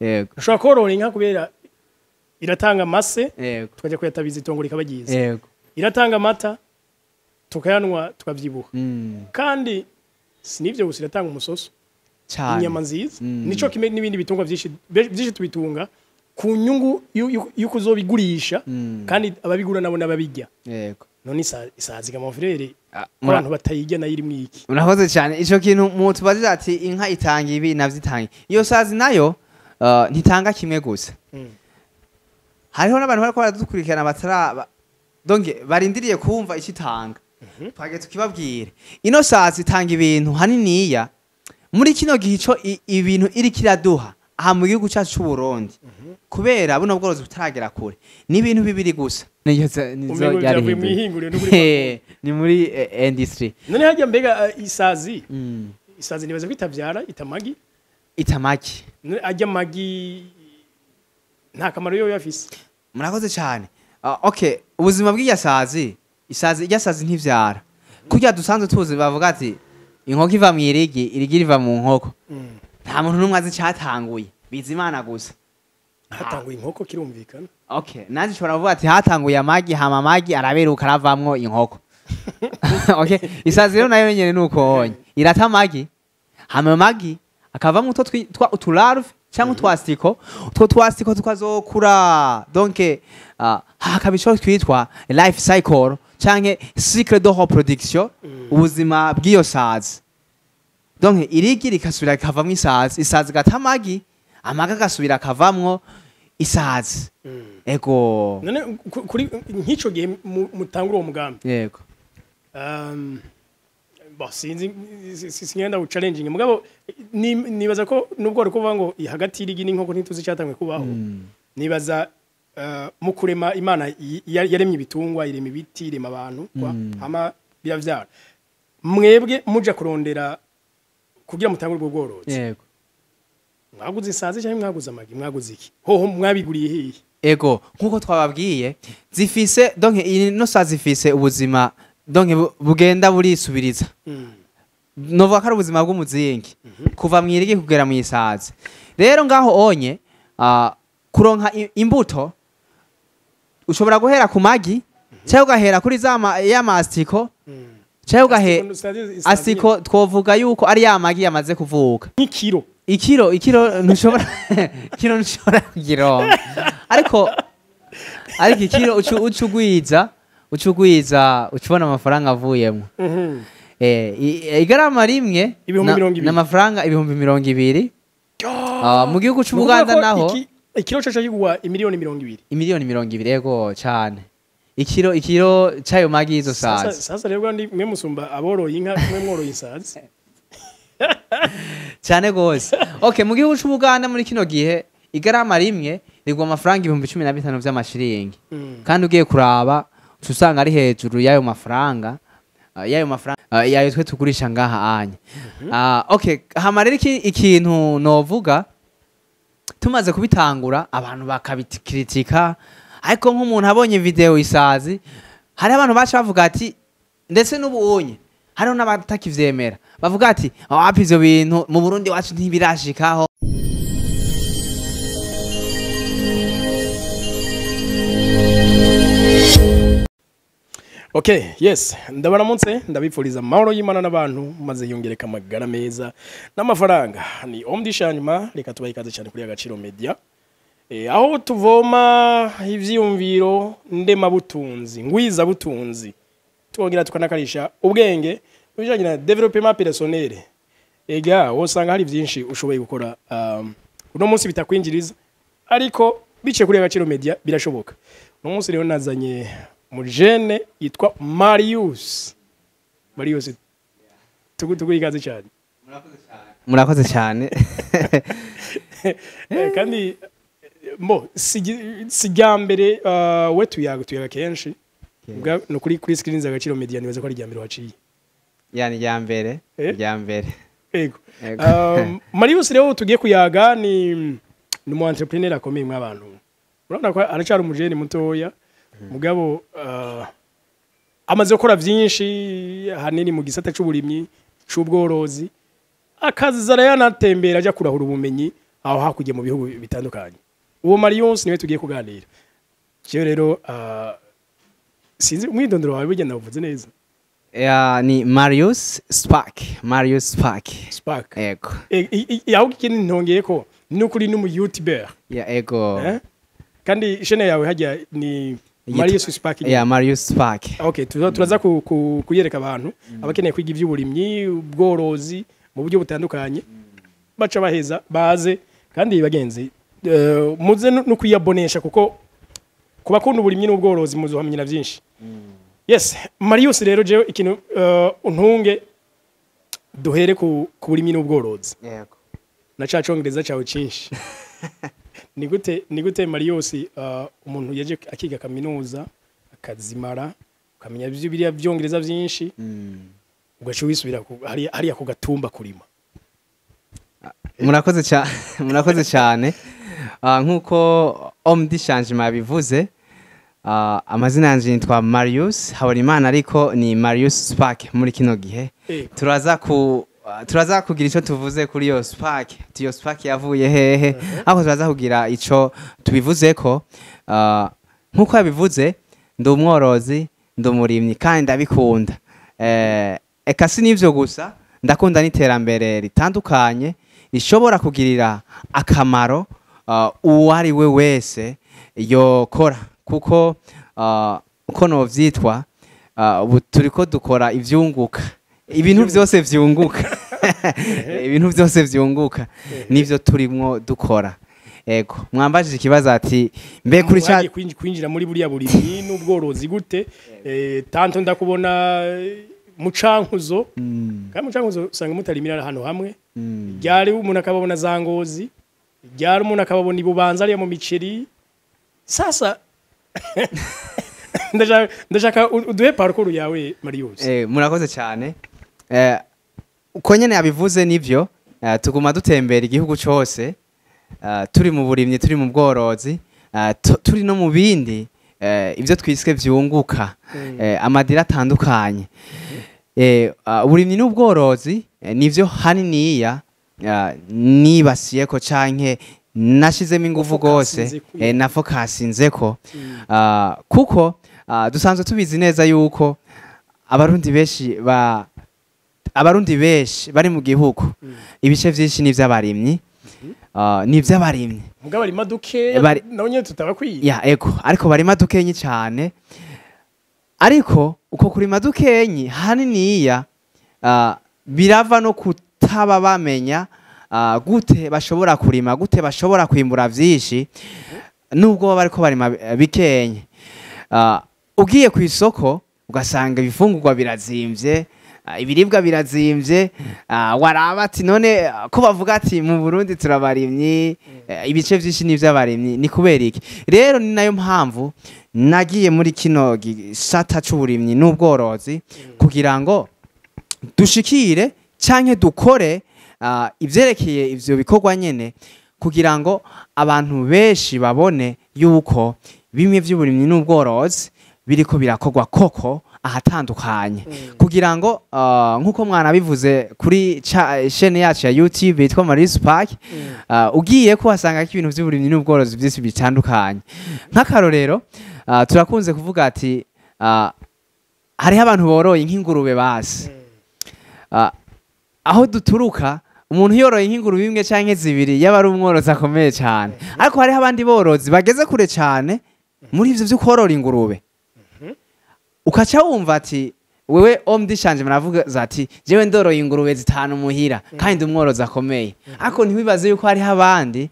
Yego. Ushobora korora inka kubera iratanga amase, tukajya kuyatabiza, itongo rikaba ryiza. Iratanga amata, tukayanwa, tukabyibuha. Kandi si n'ibyo gusa, iratanga umusoso, inyama nziza. Nico kimwe n'ibindi bitungwa byinshi. Byinshi tubitunga ku nyungu y'uko uzobigurisha, kandi ababigura nabo n'ababirya. None isazi ga mon frère, ko abantu batayirya, nayo irimwo iki? Murakoze cyane. Ico kintu mutubajije ati inka itanga ibi, navyo itanga, iyo sazi nayo ntitanga kimwe gusa. Hariho n'abantu bariko baradukurikirana batara donc barindiriye kumva icyo itanga. Twage tukibabwire, ino sazi itanga ibintu haniniya. Muri kino gihe ico ibintu iriko iraduha aha mu gihugu cyacu c'u Burundi, kubera buno bworozi butaragera kure, ni ibintu bibiri gusa. Nizo Umengo byavuye ryarihinduye. Mwihinguriro no kuri Ni muri industry. None hajya mbega isazi, isazi nibaza ko itavyara, itamagi? Itamaki. None ajya amagi nta kamaro yo yafise? Murakoze cyane. Okay, ubuzima bw'irya sazi, isazi, irya sazi ntivyara kurya dusanzwe tuzi. Bavuga ati inkoko iva mu irigi, irigi riva mu nkoko. Nta muntu n'umwe azi icatanguye, biza Imana gusa. Hatanguye inkoko, kirumvikana. Okay, nanjye nshobora kuvuga ati hatanguye amagi, hama amagi araberuka, aravamwo inkoko. Okay, isazi rero nayo nyene nuko honye irata amagi, hama amagi akavamwo utwo twitwa utularve cyangwa utwasticots. Utwo twasticots tukazokura, donc hakaba ico twitwa life cycle canke cycle de reproduction, ubuzima bw'iyo sazi. Donc irigi rikasubira rikavamwo isazi, isazi igata amagi, amagi agasubira akavamwo isazi. Ego. None kuri nk'ico gihe mutangura uwo mugambi, Yego. Bon, sinzi, singenda u challenging, mugabo nibaza ko nubwo ari kuvuga ngo hagati y'irigi n'inkoko ntituzi icyatanguye kubaho, nibaza mu kurema Imana yaremye ibitungwa, irema ibiti, irema abantu kwa hama biravyara. Mwebwe muja kurondera kugira mutangure ubwo bworozi, mwaguze isazi cyangwa mwaguze amagi? Mwaguze iki? Hoho mwabiguriye hehe? Ego, nkuko twababwiye, zifise, donc ino sazi zifise ubuzima, donc bugenda burisubiriza. Novuga ko ari ubuzima bw'umuzingi kuva mu irigi kugera mu isazi. Rero ngaho onye kuronka imbuto, ushobora guhera ku magi cyangwa ugahera kuri za ya masticots, cyangwa ugahe asticot. Twovuga yuko ari ya magi yamaze kuvuka. Nk'ikiro? Ikiro ntushobora, ikiro ntushobora kugironka, ariko ikiro ucu ugwiza ucubona amafaranga avuyemo. Igarama rimwe Ibihumbi 20. N'amafaranga 20,000. Mu gihugu c'Ubuganda naho Ikiro caca kigwa imiliyoni 20? Imiliyoni 20, ego cane. Ikiro c'ayo magi y'izo Sasa sazi. Sasa rero ndi mwe musumba aboroye inka, mwe mworoye isazi. Cane gose. Okay, mu gihugu c'Ubuganda muri kino gihe igarama rimwe rigwa amafaranga 15,000 vy'amashiringi. Kandi ugiye kuraba uca usanga ari hejuru y'ayo mafaranga, yayo twe tugurisha ngaha anya. Okay, hama rero ikintu novuga, tumaze kubitangura abantu bakabikritika, ariko nk'umuntu abonye video isazi, hari abantu baca bavuga ati, ndetse n'ubunye hariho n'abatakivyemera, bavuga ati wapi, ivyo bintu mu Burundi wacu ntibirashikaho. Okay, yes, ndabaramutse, ndabipfuriza amahoro y'Imana n'abantu, maze yongereka amagara meza n'amafaranga. Ni Omdisha nyuma, reka tubahe ikaze cyane kuri Agaciro Media. Aho tuvoma ivyiyumviro ndemabutunzi, ngwiza butunzi. Twongera tukanakarisha ubwenge bijanye na développement personnel. Ega, wosanga hari byinshi ushoboye gukora uno munsi bitakwinjiriza, ariko bice kuri Agaciro Media birashoboka. Uno munsi rero nazanye umujene yitwa Marius. Marius, tugu ikaze cyane. Murakoze cyane. Kandi mo si rya mbere we tuyaga kenshi. No kuri screen za Agaciro Media nibaza ko ari rya mbere waciye. Yani rya mbere. Eh? Rya mbere. Ego. Ego. Marius rero tugiye kuyaga ni umu entrepreneur akomeye mw'abantu. Urabona ko aracyari umujene mutoya, mugabo amaze gukora byinshi hanini mu gisata c'uburimyi, c'ubworozi, akaza arayanatembera ajya kurahura ubumenyi. Aho hakurya mu bihugu bitandukanye, uwo Marius niwe tugiye kuganira. Jewe rero sinzi umwidondoro wawe bugenda uvuze neza. Ya, ni Marius Spark, Marius Spark. Spark. Ego. Aho ikindi ntongeye ko nukuri n'umu YouTuber. Ya, ego. Eh? Kandi chaîne yawe hajya ni Marius Spark? Ya, Marius Spark. Okay, turaza kuyereka abantu abakeneye kwiga iby'uburimyi, ubworozi mu buryo butandukanye, baca baheza baze. Kandi bagenzi, muze no kwiyabonesha, kuko kubakunda uburimyi n'ubworozi muzohamenyera byinshi. Yes, Marius, rero jewe ikintu untunge duhere ku burimyi n'ubworozi Yego. na ca congereza cawe cinshi. Ni gute Marius, umuntu yaje akiga kaminuza akazimara, ukamenya ivyo biriya vyongereza vyinshi, ugaca wisubira hariya ku gatumba kurima? Murakoze cyane, murakoze cyane. Nkuko homme du changement yabivuze, amazina yanje nitwa Marius Habonimana, ariko ni Marius Spark muri kino gihe. Turaza kugira ico tuvuze kuri iyo Spark, iyo Spark yavuye hehe, aho turaza kugira ico tubivuzeko. Nkuko yabivuze, ndi umworozi, ndi umurimyi kandi ndabikunda. Eka si n'ivyo gusa, ndakunda n'iterambere ritandukanye rishobora kugirira akamaro uwo ari we wese yokora, kuko uko novyitwa, ubu turiko dukora ivyunguka, ibintu vyose vyunguka, ibintu vyose vyunguka nivyo turimwo dukora. Ego, mwambajije ikibazo ati mbe kuri ca Wagiye kwinjira muri buriya burimyi n'ubworozi gute? Tanto ndakubona mu Cankuzo, kandi mu Cankuzo usanga mutarimira ahantu hamwe. Ryari umuntu akababona za Ngozi, ryari umuntu akababona ibubanza ariya mu miceri. Sasa ndashaka uduhe parcours yawe, Marius. Murakoze cyane. Uko nyene yabivuze nivyo, tuguma dutembera igihugu cose, turi mu burimyi, turi mu bworozi, turi no mu bindi, ibyo twiswe vyunguka, amadira atandukanye. Uburimyi n'ubworozi nivyo haniniya nibasiyeko canke nashizemo inguvu gose. Focusinzeko. Na focusinzeko, kuko dusanzwe tubizi neza yuko abarundi benshi bari mu gihugu, ibice vyinshi ni ivy'abarimyi, ni ivy'abarimyi. Mugabo arima duke, nawe nyene tutabakwiye. Ya, ego, ariko barima dukenyi cyane. Ariko uko kurima dukenyi haniniya birava no kutaba bamenya gute bashobora kurima, gute bashobora kwimbura vyinshi nubwo baba bariko barima bikenye. Ugiye ku isoko ugasanga ibifungurwa birazimvye, ibiribwa birazimvye, waraba ati none ko bavuga ati mu Burundi turabarimyi, ibice vyinshi ni ivy'abarimyi, ni kubera iki? Rero ni nayo mpamvu nagiye muri kino gisata c'uburimyi n'ubworozi, kugira ngo dushikire canke dukore ivyerekeye ivyo bikorwa nyene, kugira ngo abantu benshi babone yuko bimwe vy'uburimyi n'ubworozi biriko birakorwa koko ahatandukanye, kugira ngo nk'uko mwanabivuze kuri chaîne yacu ya YouTube yitwa Marius Park, ugiye ko wasanga ko ibintu vy'uburimyi n'ubworozi vyinshi bitandukanye. Nk'akarorero, turakunze kuvuga ati hariho abantu boroye nk'ingurube basi. Aho duturuka, umuntu yoroye nk'ingurube imwe canke zibiri yaba ari umworozi akomeye cyane, ariko hariho abandi borozi bageze kure cyane muri ivyo vyo korora ingurube. Ukaca wumva ati wewe homme du changement muravuga ati jewe ndoroye ingurube zitanu muhira kandi ndi umworozi akomeye, ariko ntiwibaze yuko hariho abandi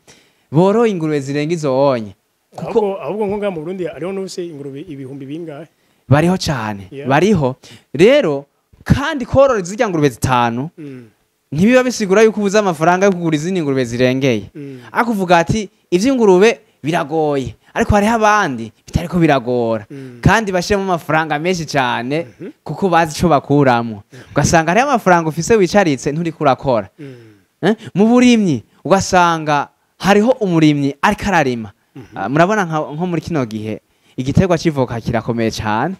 boroye ingurube zirenga izo onye, kuko Ahubwo nko ngaha mu Burundi hariho n'ufise ingurube ibihumbi bingahe. Bariho cyane. Bariho rero. Kandi korora zirya ngurube zitanu ntibiba bisigura yuko ubuze amafaranga yo kugura izindi ngurube zirengeye. Ariko uvuga ati ivy'ingurube biragoye, ariko hariho abandi bitariko biragora kandi bashiramo amafaranga menshi cyane, kuko bazi ico bakuramwo. Ugasanga hariho amafaranga ufise wicaritse, nturiko urakora. Mu burimyi ugasanga hariho umurimyi ariko ararima. Murabona nko muri kino gihe igiterwa c'ivoka kirakomeye cyane.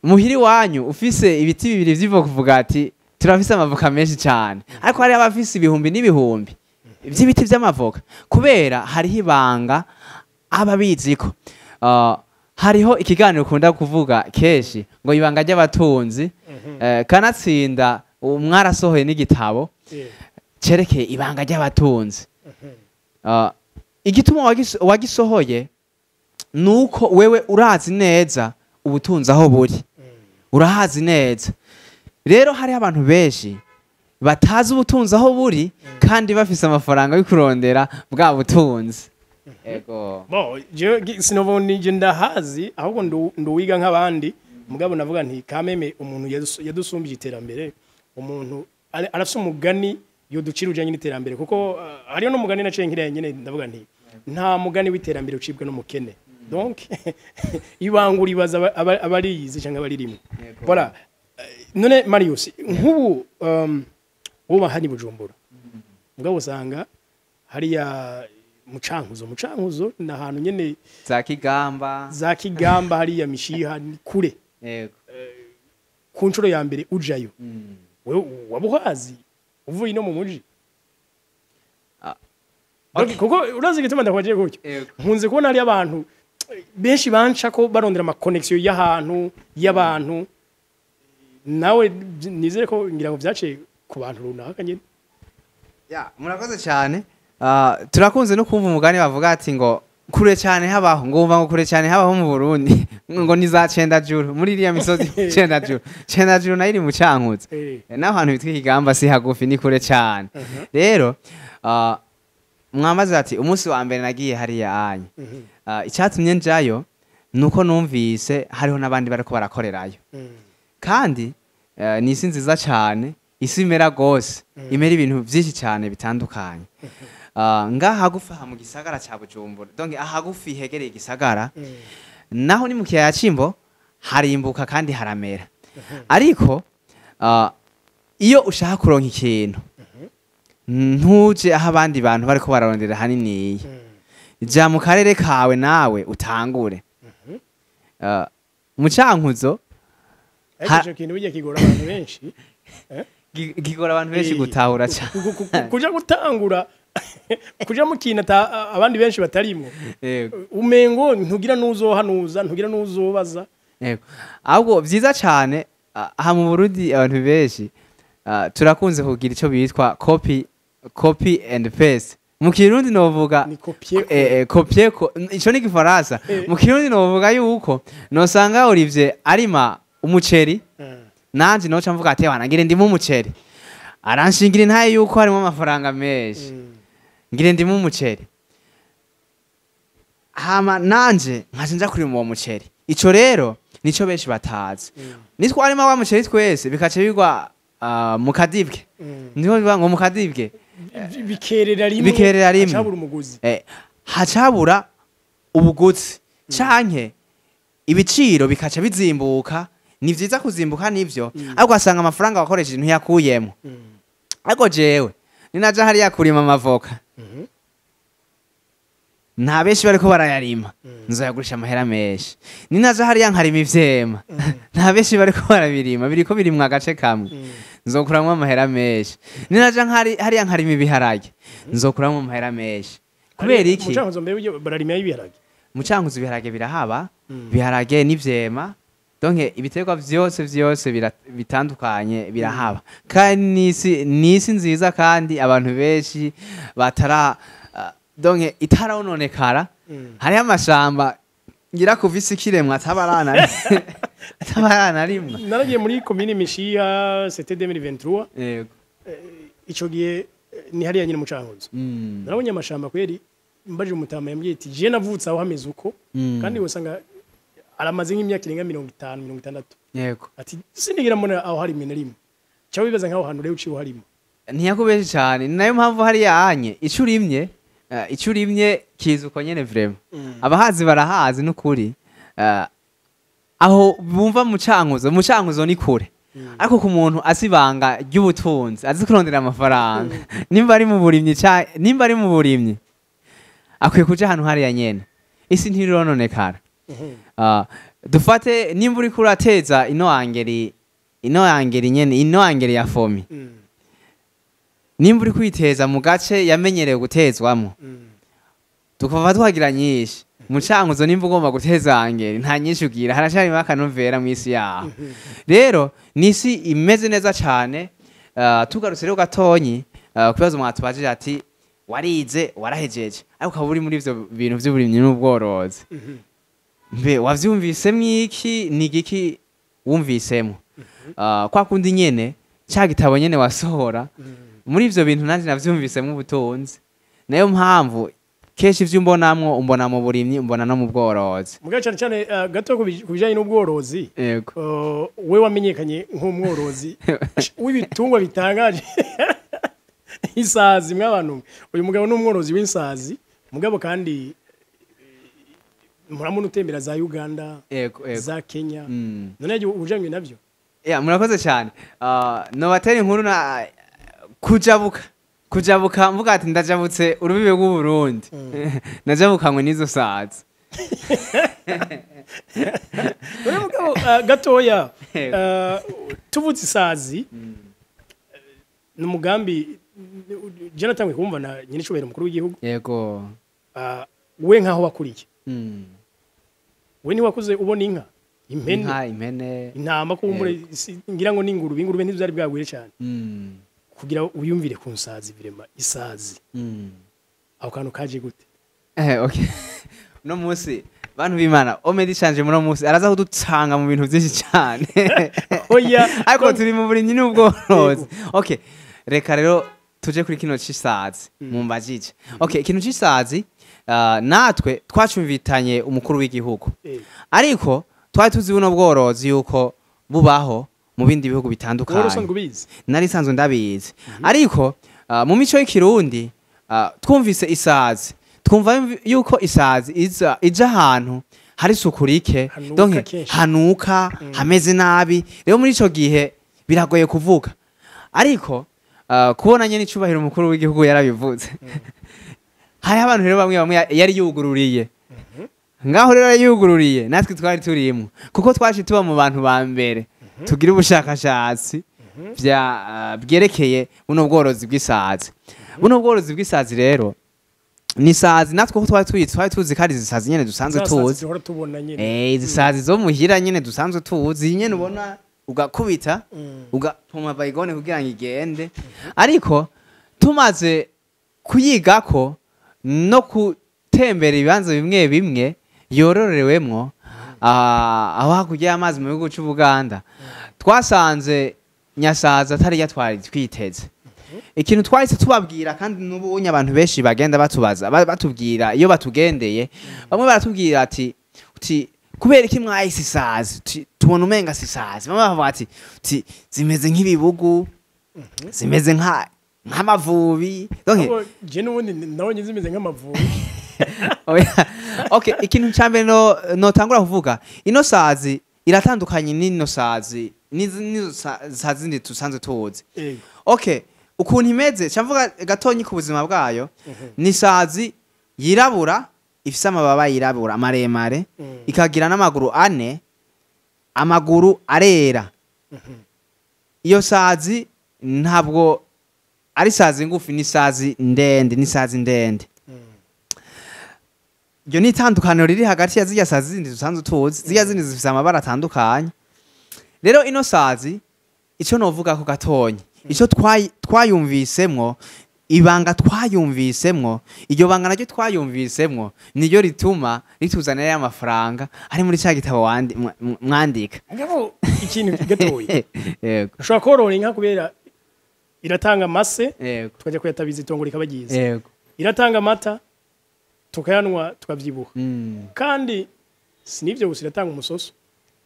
Muhiri wanyu ufise ibiti bibiri vy'ivoka, uvuga ati turafise amavoka menshi cyane, ariko hariho abafise ibihumbi n'ibihumbi. Vy'ibiti vy'amavoka, kubera hariho ibanga aba biziko. Hariho ikiganiro ukunda kuvuga kenshi ngo ibanga ry'abatunzi, kanatsinda mwarasohoye n'igitabo cerekeye ibanga ry'abatunzi. Igituma wagisohoye nuko wewe urazi neza ubutunzi aho buri, urahazi neza. Rero hariho abantu benshi batazi ubutunzi aho buri kandi bafise amafaranga yo kurondera bwa butunzi. Ego. Bon, jewe sinovoni je ndahazi, ahubwo nduwiga nk'abandi. Mugabo navuga nti kameme umuntu yadusumbije iterambere, umuntu arafise umugani yoducira ujanye n'iterambere, kuko hariyo n'umugani naciye nkiriya nyene, ndavuga nti nta mugani w'iterambere ucibwa n'umukene. Donc ibanga uribaza abariyizi canke abaririmwo. Voilà. None Marius, nk'ubu woba hani Bujumbura, mugabo usanga hariya Mucankuzo, Mucankuzo ni ahantu nyene za Kigamba, za Kigamba, hariya Mishiha, ni kure. Ku nshuro ya mbere ujayo, wewe waba uhazi uvuye ino mu muji? Okay. Kuko urazi igituma ndakwagiye gutyo, nkunze kubona hari abantu benshi banca ko barondera ama connexion y'ahantu y'abantu. Nawe nizere ko ngira ngo vyaciye ku bantu runaka nyine. Ya, murakoze cyane. Turakunze no kumva umugani bavuga ati ngo kure cyane habaho, ngo wumva ngo kure cyane habaho mu Burundi ngo ni za Cendajuru, muri iriya misozi Cendajuru. Cendajuru nayo iri mu Cankuzo. Naho hantu bitwa Ikigamba si hagufi, ni kure cyane. Rero mwamaze ati umunsi wa mbere nagiye hariya anye, icyatumye njayo nuko numvise hariho n'abandi bariko barakorerayo, kandi ni isi nziza cyane, isi imera gose, imera ibintu byinshi cyane bitandukanye. Ngaha hagufi aha mu gisagara ca Bujumbura, donc ahagufi hegereye igisagara, naho ni mu kiyaya c'Imbo, harimbuka kandi haramera. Ariko iyo ushaka kuronka ikintu, ntuje aho abandi bantu bariko bararondera haniniya, ja mu karere kawe nawe utangure. Mu Cankuzo Ariko ico kintu burya kigora abantu benshi. Gigora abantu benshi gutahura cyane. Kuja gutangura kuja mu kintu abandi benshi batarimwo, umengo ntugira n'uzohanuza, ntugira n'uzobaza. Yego. Ahubwo vyiza cyane, aha mu Burundi abantu benshi turakunze kugira ico bitwa copy and paste. Mu Kirundi novuga Ni copier. Copier ico ni Gifaransa. Mu Kirundi novuga yuko nosanga Olivier arima umuceri, nanje noca mvuga ati wana ngire ndimo umuceri, aranshingira intaye yuko harimo amafaranga menshi, ngire ndimo umuceri, hama nanje nkaca nja kurima uwo muceri. Ico rero nico benshi batazi. Nitwarima wa muceri twese, bikaca bigwa mu kadibwe, niho bivuga ngo mu kadibwe. Bikerera rimwe. Bikerera rimwe. Hacabura umuguzi. Hacabura ubuguzi canke ibiciro bikaca bizimbuka. Ni vyiza kuzimbuka nivyo, ariko ugasanga amafaranga wakoresheje ntiyakuyemo. Ariko jewe ninaja hariya kurima amavoka, nta benshi bariko barayarima, nzoyagurisha amahera menshi. Ninaja hariya nkarima ivyema, nta benshi bariko barabirima, biriko birimwa agace kamwe, nzokuramwo amahera menshi. Ninaja hariya nkarima ibiharage, nzokuramwo amahera menshi. Kubera iki? Mucankuzo mbere burya bararima ibiharage? Mucankuzo ibiharage birahaba, ibiharage n'ivyema, donc ibiterwa vyose vyose bitandukanye birahaba. Kandi n'isi nziza, kandi abantu benshi batara, donc itarononekara. Hariho amashamba ngira kuva isi kiremwa atabarana rimwe. Naragiye muri komine Mishiha, c'était 2023. Ico gihe ni hariya nyine Mucankuzo. Narabonye amashamba kweri. Mbaje umutama, yambwiye ati je navutse aho hameze uko, kandi usanga aramaze nk'imyaka irenga 50, 60. Ati sinigera mbona aho hari imena rimwe. Cyangwa wibaza nk'aho hantu rero uciye harimo. Ntiyakubeshe cyane, ni nayo mpamvu hariya anye ico urimye, ico urimye kiza uko nyene vraiment. Abahazi barahazi n'ukuri. Aho bumva mu Cankuzo, mu Cankuzo ni kure, ariko ku muntu azi ibanga ry'ubutunzi, azi kurondera amafaranga, nimba ari mu burimyi nimba ari mu burimyi, akwiye kuja ahantu hariya nyene isi ntirononekara. Dufate nimba uriko urateza ino angeri, ino angeri nyene, ino angeri ya FOMI, Nimba uri kwiteza mu gace yamenyerewe gutezwamo, tukava tuhagira nyinshi mu Cankuzo, nimba ugomba guteza angeri nta nyinshi ugira, haracarimo akanovera mu isi yaho. Rero ni isi imeze neza cyane. Tugarutse rero gatonyi ku bibazo mwatubajije, ati warize warahejeje, ariko ukaba uri muri ivyo bintu vy'uburimyi n'ubworozi, mbe wavyumvisemwo iki? Ni igiki wumvisemo? Kwa kundi nyene ca gitabo nyene wasohora muri ivyo bintu, nanje navyumvisemwo ubutunzi. Nayo mpamvu kenshi ivyo umbonamwo, umbona mu burimyi, umbona no mu bworozi. Mugabo cyane cyane gato ku bijanye n'ubworozi, we wamenyekanye nk'umworozi w'ibitungwa bitangaje, isazi. Mw'abantu, uyu mugabo ni umworozi w'insazi, mugabo kandi muramuna utembera za Uganda, yego yego za Kenya. None ujanywe navyo? Ya, murakoze cyane. Nobatera inkuru na kujabuka mvuga ati ndajabutse urubibe rw'u Burundi, najabukanywe n'izo sazi. None mugabo gatoya, tuvutse isazi ni umugambi je natanguye kumva na nyiricubahiro umukuru w'igihugu. We nkaho wakuriye, we ntiwakuze ubona inka, impene, Inka, impene, intama, kumbure ngira ngo n'ingurube? Ingurube ntivyari bwagwire cyane kugira uyumvire ku nsazi. Vraiment, isazi, aho kantu kaje gute? Okay, uno munsi, bantu b'Imana, Omedi canje muno munsi araza kudutsanga mu bintu byinshi cyane. Oya. Ariko turi mu burimyi n'ubworozi. Okay, reka rero tuje kuri kino c'isazi mumbajije. Okay, ikintu c'isazi, natwe twacumvitanye umukuru w'igihugu, ariko twari tuzi buno bworozi yuko bubaho mu bindi bihugu Wowe bitandukanye. usanzwe ubizi? Nari nsanzwe ndabizi, ariko mu mico y'ikirundi, twumvise isazi twumva yuko isazi iza ija ahantu hari isuku rike. Hanuka Donc, kenshi. hanuka, hameze nabi. Rero muri ico gihe biragoye kuvuga, ariko kubona nyene icubahiro umukuru w'igihugu yarabivuze, hariho abantu rero bamwe bamwe yari yugururiye ngaho. Rero yugururiye, natwe twari turimo, kuko twaje tuba mu bantu ba mbere tugira ubushakashatsi bya bwerekeye buno bworozi bw'isazi. Buno bworozi bw'isazi rero ni isazi natwe ko twari tuyizi, twari tuzi ko ari izi sazi nyene dusanzwe Za sazi tuzi. duhora tubona nyene. Izi sazi zo muhira nyene dusanzwe tuzi nyene, ubona ugakubita, ugapoma bayigone kugira ngo igende. Ariko tumaze kuyigako no gutembera ibibanza bimwe bimwe yororewemwo, aho hakurya y'amazi mu gihugu c'Ubuganda, twasanze nyasaza atari yatwari twiteze. Ikintu twahise tubabwira, kandi n'ubunye abantu benshi bagenda batubaza, batubwira iyo batugendeye, bamwe baratubwira ati uti kubera iki mwahise isazi? Uti, tubona umenga si isazi. Bamwe bavuga ati uti zimeze nk'ibibugu, zimeze nk'amavubi. Donc, Ahubwo je n'ubundi nabonye zimeze nk'amavubi. Oya. Okay, ikintu cya mbere no notangura kuvuga, ino sazi iratandukanye n'ino sazi n'izo sazi zindi dusanzwe tuzi. Okay, ukuntu imeze, cyamvuga gatonyi ku buzima bwayo, ni sazi yirabura, ifise amababa yirabura maremare, ikagira n'amaguru ane, amaguru arera. Iyo sazi ntabwo ari sazi ngufi, ni sazi ndende, ni sazi ndende. Iryo ni itandukaniro riri hagati ya zirya sazi zindi dusanzwe tuzi. Zirya zindi zifise amabara atandukanye. Rero ino sazi, icyo novuga ko gatonyi, icyo twayumvisemwo, ibanga twayumvisemwo, iryo banga naryo twayumvisemwo niryo rituma rituzanira ya mafaranga ari muri cya gitabo mwandika. Ngabo ikintu gatoyi, ushobora korora inka kubera iratanga amase, tukajya kuyatabiza itongo rikaba ryiza. Iratanga amata, tukayanwa tukabyibuha. Kandi si n'ibyo gusa, iratanga umusoso,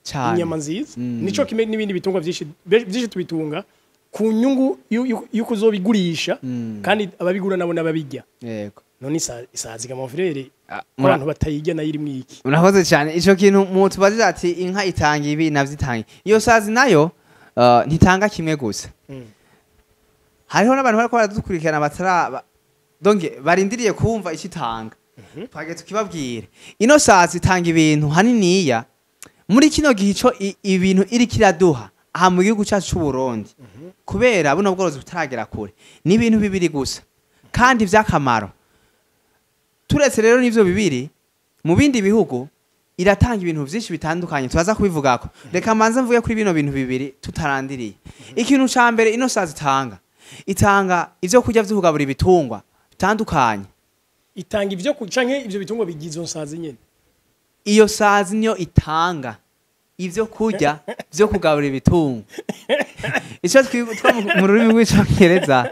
Cyane. inyama nziza. Nico kimwe n'ibindi bitungwa byinshi. Byinshi tubitunga ku nyungu y'uko uzobigurisha, kandi ababigura nabo n'ababirya. None isazi ga mon frère, ko abantu batayirya, nayo irimwo iki? Murakoze cyane. Ico kintu mutubajije ati inka itanga ibi navyo itanga, iyo sazi nayo ntitanga kimwe gusa. Hariho n'abantu bariko baradukurikirana batara donc barindiriye kumva icyo itanga. Twagiye tukibabwira, ino sazi itanga ibintu haniniya muri kino gihe. Ico ibintu iriko iraduha Aha mu gihugu cyacu c'u Burundi, kubera buno bworozi butaragera kure, ni ibintu bibiri gusa kandi vy'akamaro. Turetse rero n'ivyo bibiri, mu bindi bihugu iratanga ibintu vyinshi bitandukanye, turaza kubivugako. Reka mbanze mvuge kuri bino bintu bibiri tutarandiriye. Ikintu ca mbere ino sazi itanga ivyo kurya vyo kugabura ibitungwa bitandukanye. Itanga ivyo canke ivyo bitungwa bigize izo nsazi nyene? Iyo sazi niyo itanga ivyo kurya vyo kugabura ibitungwa, ico twitwa mu rurimi rw'icongereza,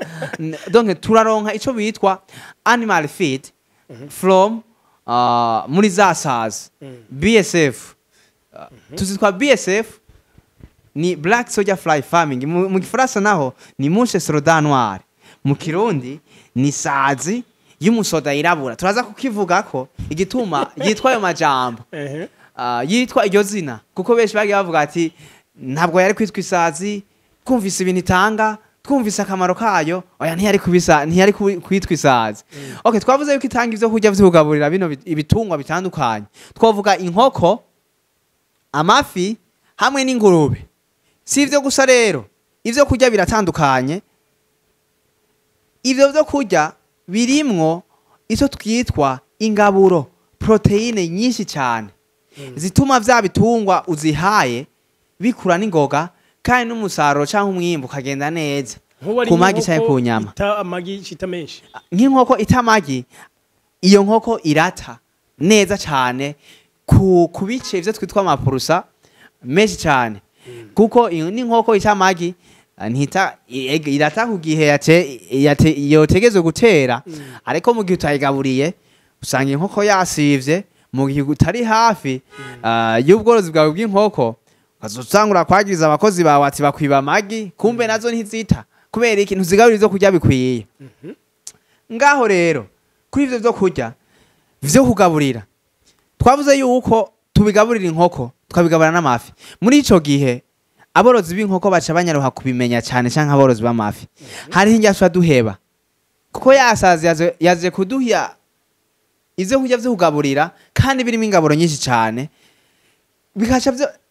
donc turaronka ico bitwa animal feed from muri za sazi BSF. Tuzitwa BSF, ni black soldier fly farming mu gifaransa, naho ni mouche soldat noire, mu Kirundi ni sazi y'umusoda yirabura. Turaza kukivugako igituma yitwa ayo majambo. Yitwa iryo zina kuko benshi bagiye bavuga ati ntabwo yari kwitwa isazi, twumvise ibintu itanga, twumvise akamaro kayo, oya, ntiyari kubisa, ntiyari kwitwa isazi. Okay, twavuze yuko itanga ivyo kurya vyo kugaburira bino ibitungwa bitandukanye. Twavuga inkoko, amafi hamwe n'ingurube. Si ivyo gusa rero, ivyo kurya biratandukanye. Ivyo vyo kurya birimwo icyo twitwa ingaburo, protéines nyinshi cyane zituma vya bitungwa uzihaye bikura n'ingoga, kandi n'umusaruro cyangwa umwimbu ukagenda neza Nk'ubu ari ku magi canke inkoko ku nyama. ita amagi cita menshi. Nk'inkoko ita amagi, iyo nkoko irata neza cyane ku bice ivyo twitwa ama pourcents menshi cyane, kuko iyo n'inkoko ita amagi, ntita irata ku gihe yotegezwe gutera. Ariko mu gihe utayigaburiye, usanga inkoko yasivye. Mu gihe utari hafi y'ubworozi bwawe bw'inkoko, ukazosanga urakwagiriza abakozi bawe ati bakwiba amagi, kumbe nazo ntizita. Kubera iki? Ntuzigaburira ivyo kurya bikwiye. Ngaho rero kuri ivyo vyo kurya vyo kugaburira, twavuze yuko tubigaburira inkoko, tukabigaburira n'amafi. Muri ico gihe aborozi b'inkoko baca banyaruha kubimenya cyane, canke aborozi b'amafi. Hariho indya tuba duheba kuko yasazi yaje kuduha ivyo kurya vyo kugaburira kandi birimo ingaburo nyinshi cyane,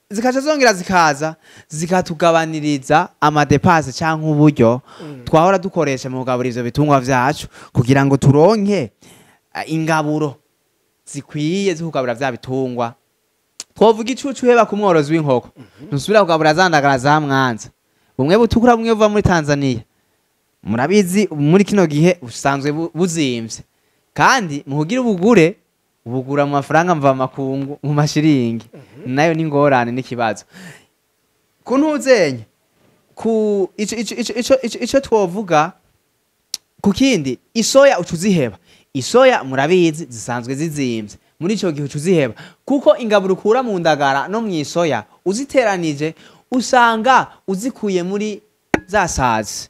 zikaca zongera zikaza zikatugabaniriza ama dépenses canke uburyo twahora dukoresha mu kugaburira ivyo bitungwa vyacu, kugira ngo turonke ingaburo zikwiye zo kugaburira vya bitungwa. Twovuga icucu uheba ku mworozi w'inkoko: ntusubira kugabura za ndagara za Mwanza, bumwe butukura, bumwe buva muri Tanzania. Murabizi, muri kino gihe busanzwe buzimvye, kandi mu kugira ubugure ubugura mu mafaranga mva makungu, mu mashiringi, nayo ni ngorane n'ikibazo ku ntuzenye ku ico twovuga. Ku kindi, isoya uca uziheba. Isoya murabizi zisanzwe zizimvye. Muri ico gihe uca uziheba, kuko ingaburo ukura mu ndagara no mu isoya uziteranije usanga uzikuye muri za sazi.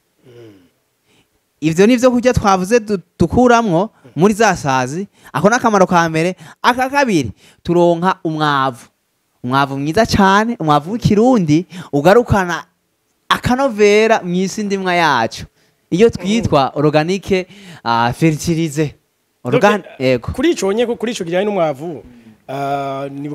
Ivyo ni vyo kurya twavuze dukuramwo muri za sazi. Ako n'akamaro ka mbere. Aka kabiri, turonka umwavu, umwavu mwiza cane, umwavu w'ikirundi ugarukana akanovera mw'isi ndimwa yacu, iyo twitwa organique fertilizer organ. Donc, Yego. Kuri ico nye, kuri ico kijanye n'umwavu,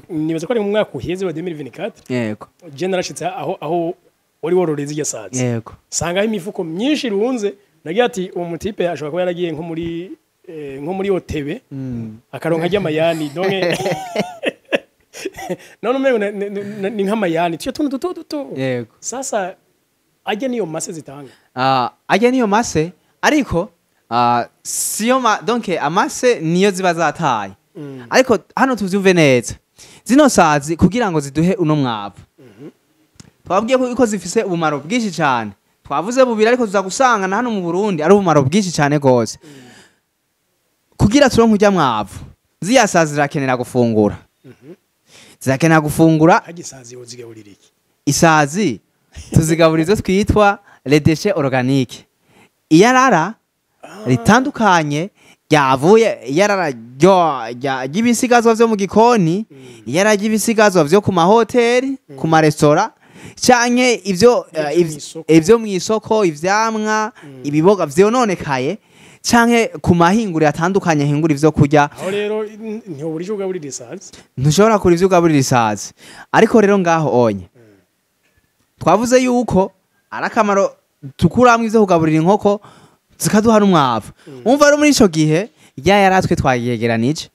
nibaza ko ari mu mwaka uheze wa 2024, je narashitse aho wari wororeza irya sazi, sangaho imifuko myinshi irunze. Nagira ati uwo mu type ashobora kuba yaragiye nko muri otebe akaronka ry'amayani. Donc none umengo ni nk'amayani, tuyo tuntu duto duto. Sasa ajya niyo mase zitanga? Ajya niyo mase, ariko siyo ma, donc amase niyo ziba zataye. Ariko hano tuvyumve neza, zino sazi kugira ngo ziduhe uno mwavu, twabwiye ko zifise ubumaro bwinshi cyane. Twavuze bubiri, ariko tuza gusanga na hano mu Burundi ari ubumaro bwinshi cyane gose. Kugira turonke urya mwavu, ziya sazi zirakenera gufungura, zirakenera gufungura. Harya isazi wozigaburira iki? Isazi tuzigaburira ivyo twitwa les déchets organiques, iyarara ritandukanye ryavuye, iyarara ry'ibisigazwa vyo mu gikoni, iyarara ry'ibisigazwa vyo ku mahoteli, ku maresitora, canke ivyo Ivyo mw'isoko. Ivyo mw'isoko, ivyamwa, ibiboga vyononekaye, canke ku mahinguriro atandukanye ahingura ivyo kurya. Aho rero ntihobura ico ugaburira isazi. Ntushobora kura ivyo ugaburira isazi. Ariko rero ngaho onye Twavuze yuko ari akamaro tukuramwo ivyo kugaburira inkoko, zikaduha n'umwavu. Umva rero, muri ico gihe rya yaratwe twayegeranije,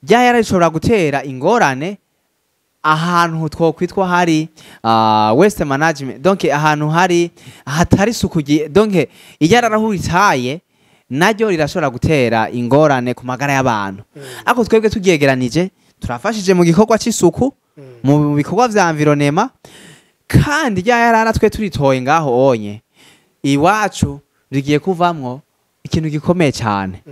rya yara rishobora gutera ingorane ahantu twokwitwa hari waste management, donc ahantu hari hatari isuku. Donc iyarara aho ritaye naryo rirashobora gutera ingorane ku magara y'abantu, ariko twebwe tubyegeranije turafashije mu gikorwa c'isuku, mu bikorwa vya environnement. Kandi rya yarara twe turitoye ngaho onye iwacu rigiye kuvamwo ikintu gikomeye cyane.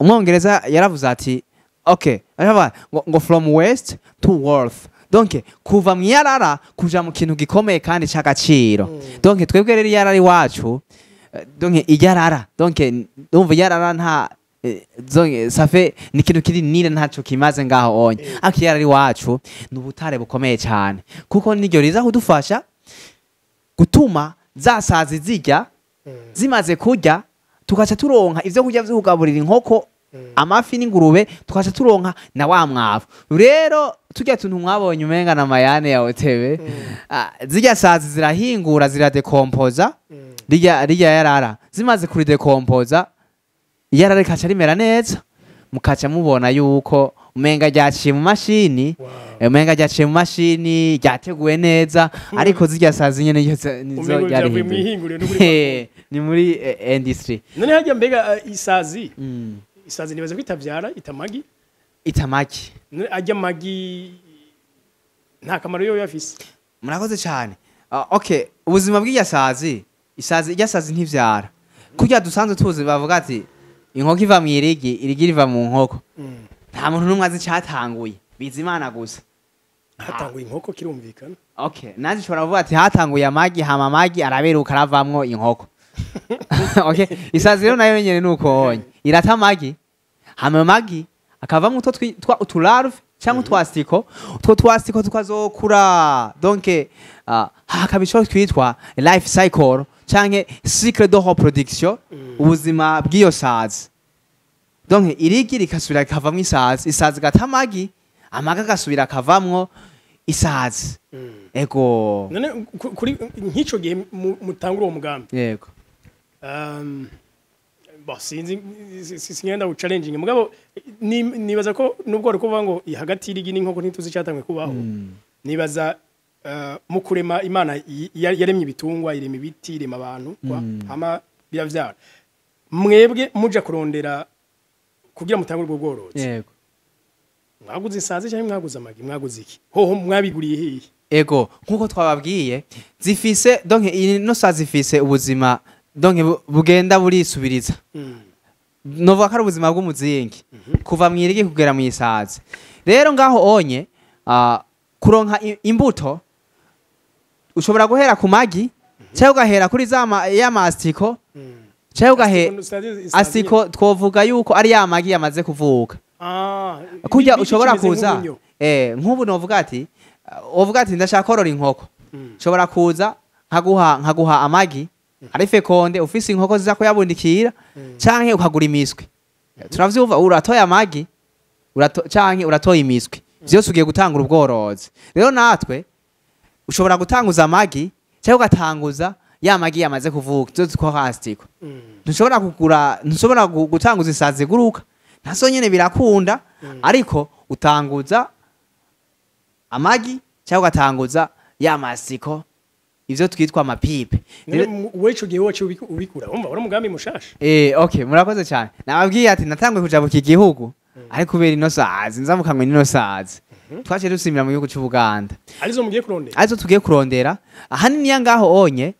Umwongereza yaravuze ati, okay, aravuga ngo "from waste to wealth", donc kuva mu yarara kuja mu kintu gikomeye kandi c'agaciro. Donc twebwe rero iyarara iwacu, donc iyarara, donc ndumva iyarara nta donc ça fait ni ikintu kiri nire, ntaco kimaze ngaho onye, ariko iyarara iwacu ni ubutare bukomeye cyane, kuko niryo riza kudufasha gutuma za sazi zirya. Zimaze kurya, tugaca turonka ivyo kurya vyo kugaburira inkoko, amafi n'ingurube, tugaca turonka na wa mwavu. Rero turya tuntu mwabonye umenga na mayane ya otebe, zirya sazi zirahingura, ziradekompoza rirya yarara. Zimaze kuridekompoza, iyarara rikaca rimera neza, mukaca mubona yuko umenga ryaciye mu mashini. Umenga ryaciye mu mashini, ryateguwe neza, ariko zirya sazi nyene nizo Umengo vyavuye ryarihinduye. mw'ihinguriro no muri Ni muri industry. None harya mbega isazi, isazi nibaza ko itavyara, ita amagi? Itamaki. None arya amagi nta kamaro yo yafise? Murakoze cyane. Okay, ubuzima bw'irya sazi, isazi, irya sazi ntivyara kurya dusanzwe tuzi. Bavuga ati inkoko iva mu irigi, irigi riva mu nkoko. Nta muntu n'umwe azi icatanguye, bizi Imana gusa. Hatanguye inkoko, kirumvikana. Okay, nanjye nshobora kuvuga ati hatanguye amagi, hama amagi araberuka, aravamwo inkoko. Okay, isazi rero nayo nyene nuko onye irata amagi, hama amagi akavamwo utwo twitwa utularve cyangwa utwasiko. Utwo twasiko tukazokura, donc hakaba ico twitwa life cycle canke cycle de reproduction, ubuzima bw'iyo sazi. Donc irigi rikasubira rikavamwo isazi, isazi igata amagi, amagi agasubira akavamwo isazi. Ego. None kuri nk'ico gihe mutangura uwo mugambi, Yego. Bon, sinzi, singenda u challenging, mugabo nibaza ko nubwo ari kuvuga ngo hagati y'irigi n'inkoko ntituzi icyatanguye kubaho, nibaza mu kurema Imana yaremye ibitungwa, irema ibiti, irema abantu kwa hama biravyara. Mwebwe muja kurondera kugira mutangure ubwo bworozi, Yego. mwaguze isazi cyangwa mwaguze amagi? Mwaguze iki? Hoho mwabiguriye hehe? Ego, nkuko twababwiye, zifise, donc ino sazi zifise ubuzima, donc bugenda burisubiriza. Novuga ko ari ubuzima bw'umuzingi kuva mu irigi kugera mu isazi. Rero ngaho onye kuronka imbuto, ushobora guhera ku magi cyangwa ugahera kuri za ya masitiko cyangwa ugahe asiko. Twovuga yuko ari ya magi yamaze kuvuka. Kurya ushobora kimeze kuza nk'ubunyo. Nk'ubu novuga ati uvuga ati ndashaka korora inkoko, nshobora kuza nkaguha amagi ari fécondé, ufise inkoko ziza kuyabundikira, canke ukagura imiswi. Turavyumva, uratoye amagi canke uratoye imiswi, vyose ugiye gutangura ubworozi. Rero natwe ushobora gutanguza amagi cyangwa ugatanguza ya magi yamaze kuvuka, zo zitwa asitiko. Ntushobora kugura, ntushobora gutanguza isazi iguruka, nazo nyene birakunda, ariko utanguza amagi cyangwa ugatanguza ya masiko, ivyo twitwa amapipe. None wewe ico gihe waciye ubikura, umva wari umugambi mushasha. Okay, murakoze cyane. Nababwiye ati natanguye kuja mu gihugu ariko kubera ino sazi nzamukanywe n'ino sazi, twaciye dusimira mu gihugu c'Ubuganda. Arizo mugiye kurondera? Arizo tugiye kurondera ahanini. Ya ngaho onye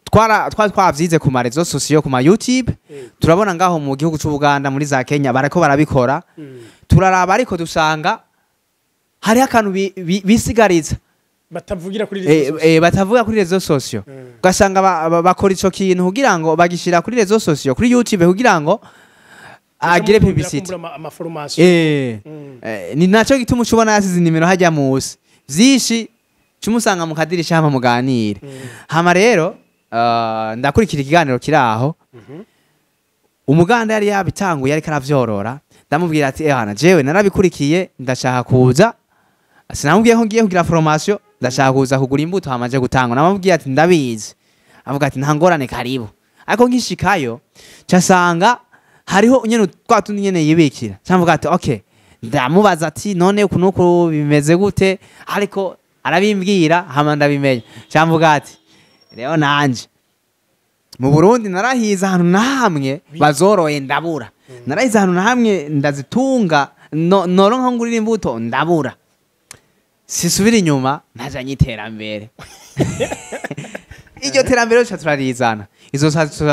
twari twavyize ku ma réseaux sociaux, ku ma YouTube. Turabona ngaho mu gihugu c'Ubuganda, muri za Kenya barako barabikora. Turaraba, ariko dusanga hariho akantu bisigariza batavugira kuri réseaux sociaux. Batavuga kuri réseaux sociaux. Ugasanga bakora ico kintu kugira ngo bagishira kuri réseaux sociaux, kuri YouTube, kugira ngo agire Muca murondera publicité. kumbura amaformation. Ni naco gituma uca ubona yasize inimero hajya musi vyinshi, cumusanga mu kadirisha hama muganire. Hama rero ndakurikira ikiganiro kiri aho. Umuganda yari yabitanguye, ariko aravyorora. Ndamubwira ati: "Ehana, jewe narabikurikiye, ndashaka kuza." Sinamubwiye ko ngiye kugira formation, Ndashaka kuza kugura imbuto hamaje gutangwa. Namubwiye ati ndabizi, avuga ati nta ngorane, karibu. Ariko nkishikayo casanga hariho nyene twa tundi nyene yibikira. Camvuga ati okay, ndamubaza ati none uku nuku bimeze gute? Ariko arabimbwira, hama ndabimenya. Camvuga ati rero nanje mu Burundi narahize ahantu na hamwe bazoroye ndabura, narahize ahantu na hamwe ndazitunga noronka ngurira imbuto ndabura, sisubira inyuma ntajanye iterambere. Iryo terambere ruca turarizana, izo sazi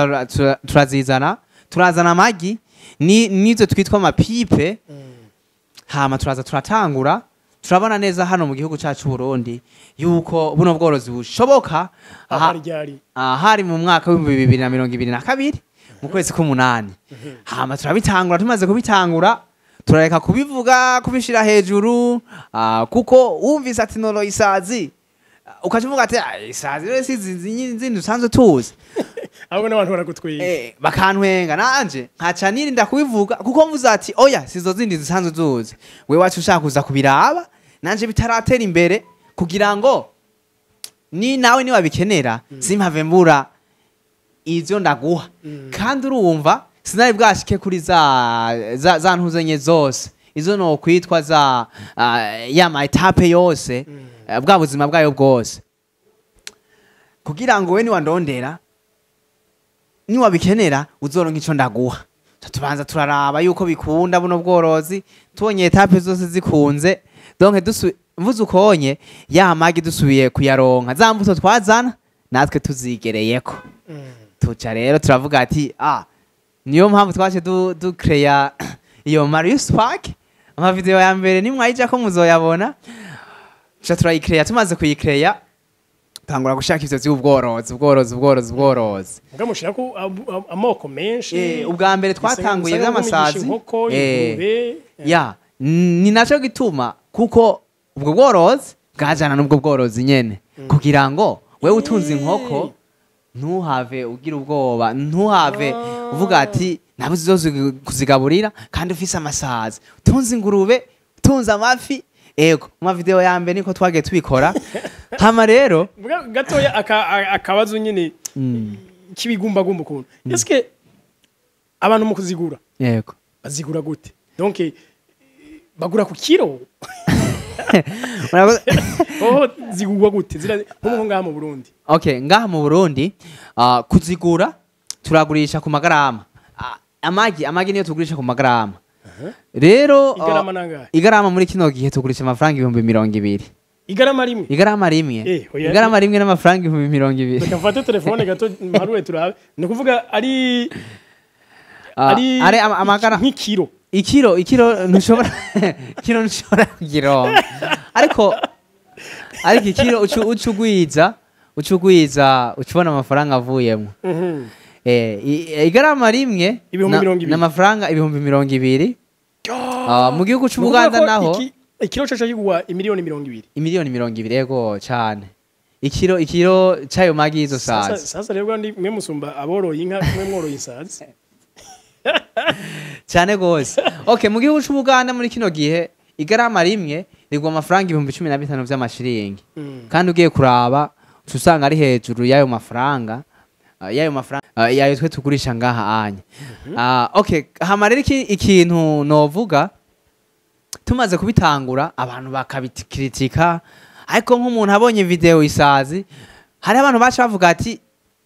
turazizana, turazana amagi nizo twitwa amapipe. Hama turaza turatangura, turabona neza hano mu gihugu cacu Burundi yuko buno bworozi bushoboka. Ahari ryari? Hari mu mwaka w'2022 mu kwezi k'umunani. Hama turabitangura, tumaze kubitangura turareka kubivuga, kubishira hejuru, kuko wumvise ati noro isazi, ukaca uvuga ati "Ah, isazi rero si izi zindi usanzwe tuzi." Ahubwo n'abantu baragutwiye. Bakantwenga, nanje nkaca nirinda kubivuga kuko mvuze ati oya, sizo zindi zisanzwe zuzi, we wacu ushaka kuza kubiraba nanje bitaratera imbere, kugira ngo ni nawe niwabikenera simpave mbura ivyo ndaguha. Kandi urumva sinari bwashike kuri za ntuzenye zose, izo no kwitwa za ya ma étapes yose, bwa buzima bwayo bwose, kugira ngo we niwandondera, niwabikenera, uzoronka ico ndaguha. Tubanza turaraba yuko bikunda buno bworozi, tubonye étapes zose zikunze, donc mvuze ukonye ya magi dusubiye kuyaronka, za mbuto twazana natwe tuzigereyeko, tuca rero turavuga ati niyo mpamvu twaje du créer iyo Marius Park. Amavideo ya mbere nimwayija ko muzoyabona. Tuca turayikreya, tumaze kuyikreya tangura gushaka ivyo vy'ubworozi, ubworozi, ubworozi, ubworozi. Muga mushirako amoko menshi. Ubwa mbere twatanguye Usanga vy'amasazi. inkoko, ingurube. Ya, ni naco gituma, kuko ubwo bworozi bwajana n'ubwo bworozi nyene, kugira ngo wewe utunze inkoko ntuhave ugira ubwoba, ntuhave uvuga ati nabuze izo kuzigaburira kandi ufise amasazi, utunze ingurube, utunze amafi. Ego, mu mavideo ya mbere niko twagiye tubikora. Hama rero Muga gatoya akabazo nyine k'ibigumbagumba ukuntu, eske abantu mu kuzigura bazigura gute? Donc bagura ku kiro? Oh, zigurwa gute? Nko ngaha mu Burundi. Okay, ngaha mu Burundi, kuzigura turagurisha ku magarama. Amagi niyo tugurisha ku magarama rero. Igarama nangahe? Igarama muri kino gihe tugurisha amafaranga 20,000. Igarama rimwe? Igarama rimwe. Oya. Igarama rimwe n'amafaranga 20,000. Reka mfate telefone gato mparuwe turabe. Ni ukuvuga ari ari amagara nk'ikiro. Ikiro ntushobora, ikiro ntushobora kugironka, ariko ikiro ucugwiza ucubona amafaranga avuyemo. Igarama rimwe 20,000. N'amafaranga 20,000. Mu gihugu c'Ubuganda naho Ikiro caca kigura 20,000,000. 20,000,000, yego cane. Ikiro c'ayo magi y'izo Sasa sazi. Sasa rero ndi mwe musumba aboroye inka, mwe mworoye isazi. Cyane gose. Okay, mu gihugu c'Ubuganda muri kino gihe igarama rimwe rigwa amafaranga 15,000 vy'amashiringi. Kandi ugiye kuraba uca usanga ari hejuru y'ayo mafaranga, yayo twe tugurisha ngaha anya. Okay, hama rero ikintu novuga, tumaze kubitangura abantu bakabikritika, ariko nk'umuntu abonye video isazi, hari abantu baca bavuga ati,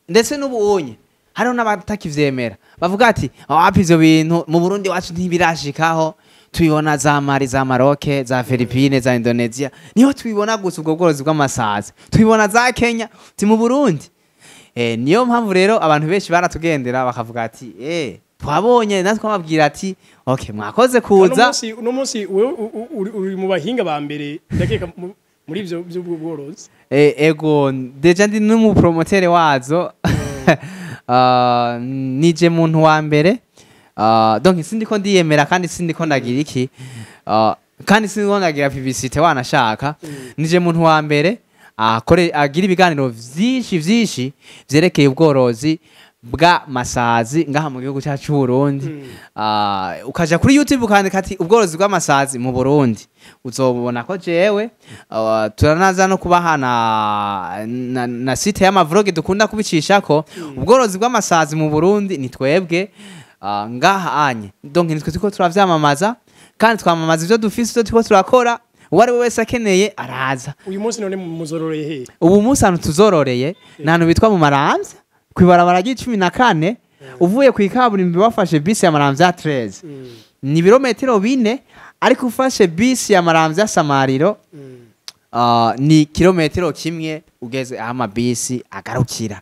ndetse n'ubunye hariho n'abatakivyemera, bavuga ati wapi, ivyo bintu mu Burundi wacu ntibirashikaho, tubibona za Mali, za Maroc, za Philippines, za Indonesia, niho tubibona gusa ubwo bworozi bw'amasazi, tubibona za Kenya, ti mu Burundi. Niyo mpamvu rero abantu benshi baratugendera bakavuga ati twabonye, natwe twababwira ati okay, mwakoze kuza. Uno munsi wewe uri mu bahinga ba mbere ndakeka muri ivyo by'ubwo bworozi. Ego, déjà ndi n'umupromotere wazo. Nije muntu wa mbere. Donc sindiko ndiyemera kandi sindiko ndagira iki, kandi sindiko ndagira publicité wanashaka. Nije muntu wa mbere akore agira ibiganiro vyinshi vyinshi vyerekeye ubworozi. bw'amasazi ngaha mu gihugu cyacu c'u Burundi. Ukaja kuri YouTube ukandika ati ubworozi bw'amasazi mu Burundi, uzobona ko jewe turanaza no kubaha na site y'ama vlog dukunda kubicishako. Ubworozi bw'amasazi mu Burundi ni twebwe ngaha anye, donc nitwe turiko turavyamamaza kandi twamamaza ivyo dufise, ivyo turiko turakora. Uwo ari we wese akeneye araza. Uyu munsi none muzororeye he? Ubu munsi ahantu tuzororeye ni ahantu bitwa mu Maramvya, kw'ibarabara ry'icumi na kane, uvuye ku ikaburimbi wafashe bisi ya Maramvya 13, ni ibirometero 4, ariko ufashe bisi ya Maramvya Samariro, ni kilometero 1 ugeze aho amabisi agarukira.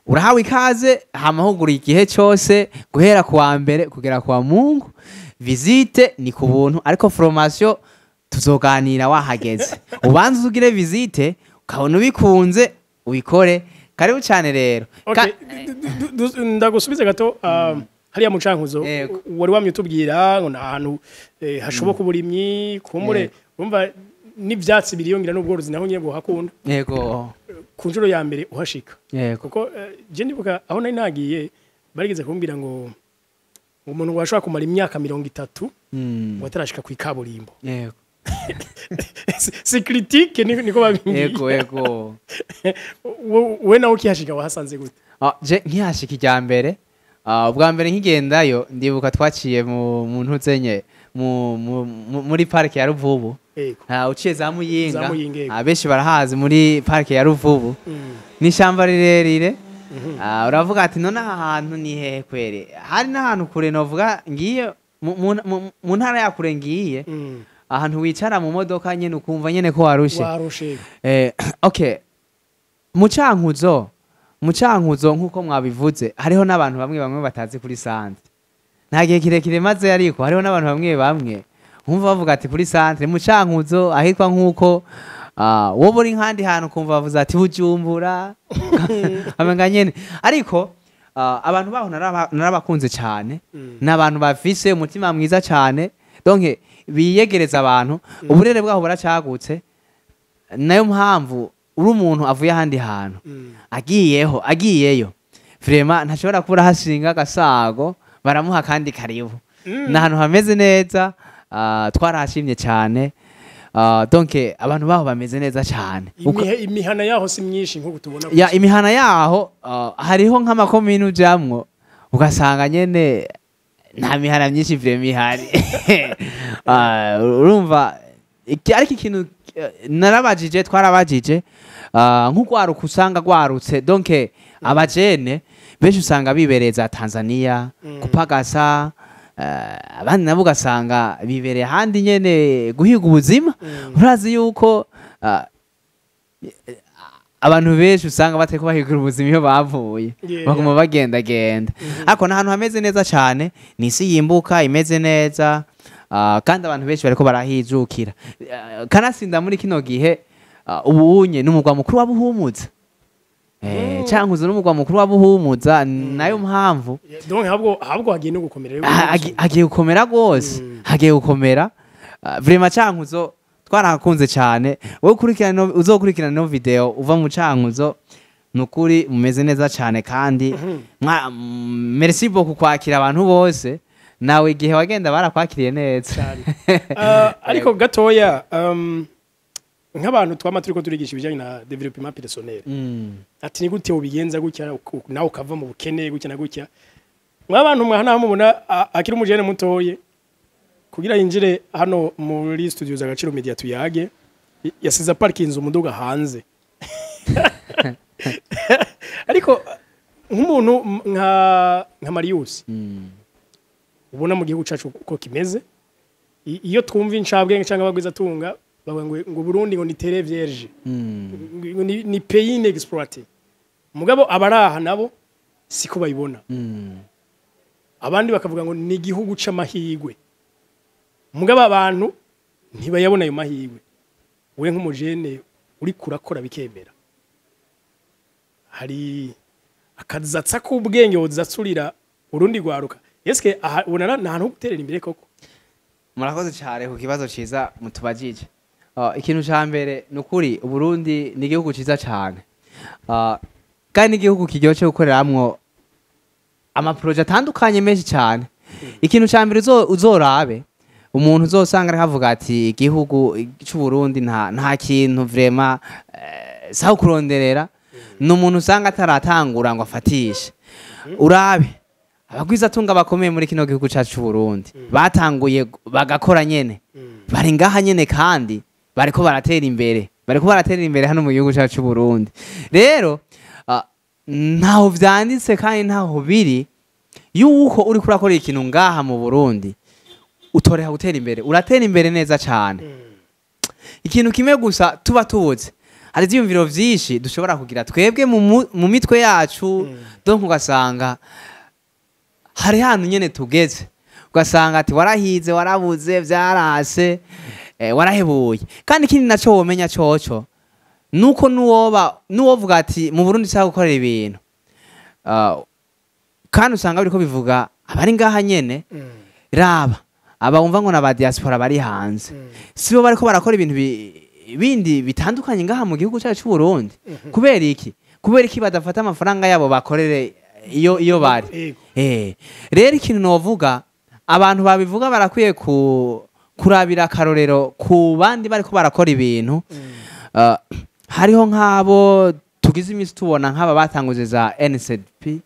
Urahawe ikaze, hamahugura igihe cyose guhera ku wa mbere kugera ku wa Mungu. Visite ni ku buntu, ariko formation tuzoganira wahageze. Ubanza ugire visite, ukabona ubikunze ubikore. Karibu cyane rero. Okay, ndagusubize gato hariya mu Cankuzo. Yego. Wari wamye utubwira ngo ni ahantu hashoboka uburimyi kumbure. Urumva n'ivyatsi biriyongera n'ubworozi naho nyene buhakunda. Ku nshuro ya mbere uhashika, kuko je ndibuka aho nari nagiye barigeze kumbwira ngo umuntu washobora kumara imyaka 30 ngo atarashika ku ikaburimbo. Si critique, niko babimbwiye. yego yego We nawe ukihashika wahasanze gute? Je nkihashika ijya mbere, ubwa mbere nkigendayo, ndibuka twaciye mu ntuzenye muri parike ya Ruvubu. Uciye za Muyinga. Za Muyinga, yego. Benshi barahazi muri parike ya Ruvubu. Ni ishyamba rirerire. Uravuga ati none aha hantu ni hehe kwere? Hari n'ahantu kure novuga ngiye mu ntara ya kure ngiye, ahantu wicara mu modoka nyene ukumva nyene ko warushe. Warushe. Okay, mu Cankuzo nk'uko mwabivuze, hariho n'abantu bamwe bamwe batazi kuri centre. Nta gihe kirekire maze, ariko hariho n'abantu bamwe bamwe nkumva bavuga ati kuri centre mu Cankuzo ahitwa nk'uko wowe uri nk'ahandi hantu ukumva bavuze ati Bujumbura, amenga nyene. Ariko abantu baho narabakunze cyane. Ni abantu bafise umutima mwiza cyane, donc biyegereza abantu. Uburere bwaho buracagutse, nayo mpamvu uri umuntu avuye ahandi hantu agiyeyo vraiment ntashobora kubura hashinga agasago, baramuha kandi karibu. Ni ahantu hameze neza, twarahashimye cyane. Donc abantu baho bameze neza cyane. Imihana yaho si myinshi nk'uko tubona. Ya, imihana yaho, hariho nk'amakomini ujamwo ugasanga nyene nta mihana myinshi vraiment ihari. Urumva ariko ikintu narabajije, twarabajije, nk'urwaruka usanga rwarutse, donc abajene benshi usanga bibereye za Tanzania kupagasa, abandi nabo ugasanga bibereye ahandi nyene guhiga ubuzima. Urazi yuko abantu benshi usanga batariko bahiga ubuzima iyo bavuye, baguma bagendagenda. Ariko ni ahantu hameze neza cyane, ni isi yimbuka imeze neza, kandi abantu benshi bariko barahijukira. Kanasinda muri kino gihe, ubunye n'umugwa mukuru wa Buhumuza. Cankuzo n'umugwa mukuru wa Buhumuza, nayo mpamvu. Donc ahubwo hagiye no gukomera rero. Hagiye gukomera rwose. Hagiye gukomera. Vraiment Cankuzo twarahakunze cyane. Wowe ukurikirana uzokurikirana no video uva mu Cankuzo, nukuri mumeze neza cyane kandi merci beaucoup kwakira abantu bose. Nawe igihe wagenda barakwakiriye neza. Cyane. Ariko gatoya, nk'abantu twama turiko turigisha ibijyanye na développement personnel, ati ni gute ubigenza gutya nawe ukava mu bukene gutya na gutya? Mw'abantu mwa mubona akiri umujene mutoye kugira yinjire hano muri studio za Gaciro Media tuyage, yasize parkinze umuduga hanze. Ariko nk'umuntu nka Marius, ubona mu gihugu cacu uko kimeze, iyo twumva incabwenge cyangwa abagwizatunga bavuga ngo Burundi ngo ni terre vierge, ngo ni pays inexploité, mugabo abaraha nabo siko bayibona. Abandi bakavuga ngo ni igihugu c'amahirwe, mugabo abantu ntibayabona ayo mahirwe. We nk'umujene uri kurakora bikemera, hari akazatsa k'ubwenge wozatsurira urundi rwaruka? Eske aha ubona ni ahantu ho guterera imbere koko? Murakoze cyane ku kibazo ciza mutubajije. Ikintu ca mbere ni ukuri, Uburundi ni igihugu ciza cyane, kandi ni igihugu kiryoshe gukoreramwo. Amaproje atandukanye menshi cyane. Ikintu cya mbere uzorabe umuntu uzosanga ariko avuga ati igihugu cy'u Burundi nta kintu vraiment, saho kuronderera, ni umuntu usanga ataratangura ngo afatishe. Urabe abagwizatunga bakomeye muri kino gihugu cyacu cy'u Burundi batanguye bagakora nyene, bari ngaha nyene kandi bariko baratera imbere, bariko baratera imbere hano mu gihugu cyacu cy'u Burundi. Rero ntaho vyanditse kandi ntaho biri yuko uri kurakora ikintu ngaha mu Burundi utoreha gutera imbere, uratera imbere neza cyane. Ikintu kimwe gusa tuba tubuze, hari ivyiyumviro vyinshi dushobora kugira twebwe mu mitwe yacu, donc ugasanga hari hantu nyene tugeze ugasanga ati warahize, warabuze, vyarase, warahebuye. Kandi ikindi naco womenya coco nuko nuwovuga ati mu Burundi nshaka gukorera ibintu, kandi usanga biriko bivuga abari ngaha nyene, raba aba wumva ngo n'aba diaspora bari hanze, sibo bariko barakora ibintu bindi bitandukanye ngaha mu gihugu cyacu cy'u Burundi. Kubera iki? Kubera iki badafata amafaranga yabo bakorere iyo bari? Rero ikintu novuga, abantu babivuga barakwiye kurabira akarorero ku bandi bariko barakora ibintu. Hariho nk'abo tugize iminsi tubona nk'aba batanguje za NCDP.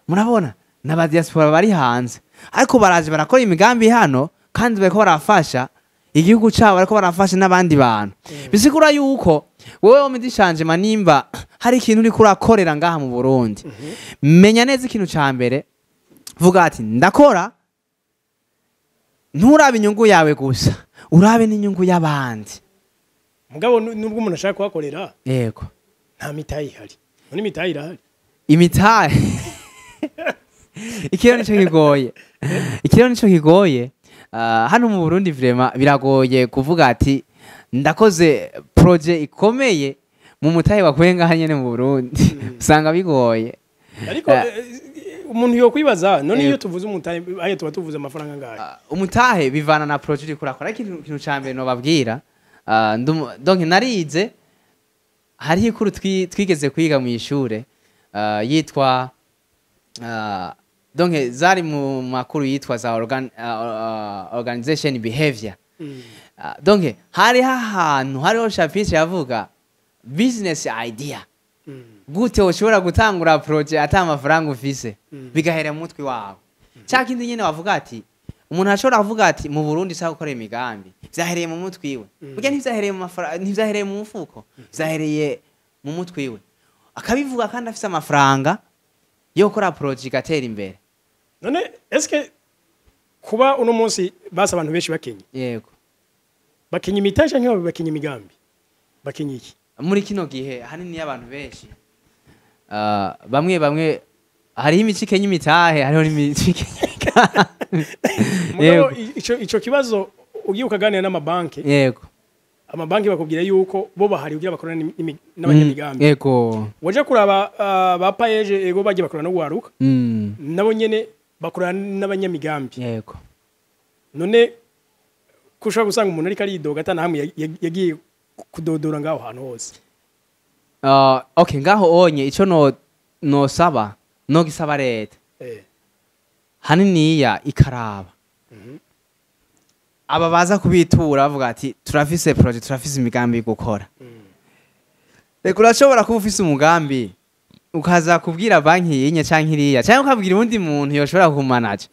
Murabona n'aba diaspora bari hanze, ariko baraje barakora imigambi hano kandi bariko barafasha igihugu cyabo, bariko barafasha n'abandi bantu. Bisigura yuko wowe wo mudishanje manimba hari ikintu uriko urakorera ngaha mu Burundi, menya neza ikintu ca mbere, vuga ati ndakora, nturabe inyungu yawe gusa, urabe n'inyungu y'abandi. Mugabo nubwo umuntu ashaka kuhakorera, yego, nta mitayi ihari. None imitayi irahari? Imitahe, ikiro nico kigoye, ikiro nico kigoye. Hano mu Burundi vraiment biragoye kuvuga ati ndakoze projet ikomeye mu mutahe wakuye ngaha nyene mu Burundi, usanga bigoye. Ariko umuntu yo kwibaza none iyo tuvuze umutahe ayo tuba tuvuze amafaranga ngahe? Umutahe bivana na projet uriko urakora. Ariko ikintu ca mbere nobabwira, donc narize, hariho ikuru twigeze kwiga mu ishure, yitwa, donc zari mu makuru yitwa za organization behavior. Donc hariho ahantu hariho chapitre yavuga business idea, gute ushobora gutangura projet ata amafaranga ufise, bigahera mu mutwe wawe. Cya kindi nyene wavuga ati umuntu ashobora kuvuga ati mu Burundi nshaka gukora imigambi, vyahereye mu mutwe iwe. Burya ntivyahereye mu mafaranga, ntivyahereye mu mufuko, vyahereye mu mutwe iwe, akabivuga kandi afise amafaranga yo gukora projet igatera imbere. None eske kuba uno munsi basa abantu benshi bakenye, yego, bakenye imitahe canke bakenye imigambi, bakenye iki? Muri kino gihe hanini y'abantu benshi, bamwe bamwe hariho imico ikenya imitahe, hariho n'imico ikenya imigambi. Mugabo ico kibazo ugiye ukaganira n'amabanki, amabanki bakubwira yuko bo bahari kugira bakorane n'abanyamigambi. Waje kuraba ba PAEEJ, ego bagiye bakorana no guharuka, nabo nyene bakorana n'abanyamigambi. None ko ushobora gusanga umuntu ariko aridoga ata na hamwe yagiye kudodora ngaho hantu hose? Okay, ngaho onye ico no nosaba, no gisaba leta haniniya ikaraba aba baza kubitura bavuga ati turafise projet, turafise imigambi yo gukora. Reka urashobora kuba ufise umugambi ukaza kubwira banki yinye canke iriya, canke ukabwira uwundi muntu yoshobora kumanaja.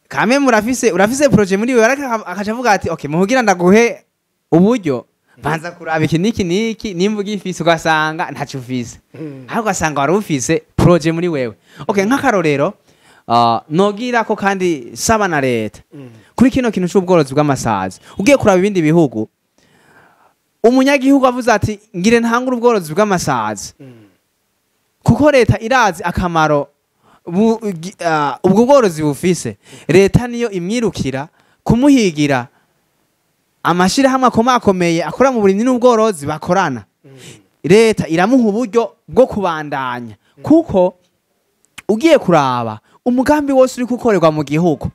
Kame murafise, urafise projet muri wewe, ariko akaca avuga ati okay, muhugira ndaguhe uburyo, banza kuraba iki niki niki, nimba ugifise, ugasanga ntaco ufise, ariko ugasanga wari ufise projet muri wewe. Okay, nk'akarorero, nogira ko kandi saba na leta kuri kino kintu c'ubworozi bw'amasazi. Ugiye kuraba ibindi bihugu, umunyagihugu avuze ati ngire ntangure ubworozi bw'amasazi, kuko leta irazi akamaro ubwo bworozi bufise, leta niyo imwirukira kumuhigira amashirahamwe akomakomeye akora mu burimyi n'ubworozi bakorana. Leta iramuha uburyo bwo kubandanya, kuko ugiye kuraba umugambi wose uri gukorerwa mu gihugu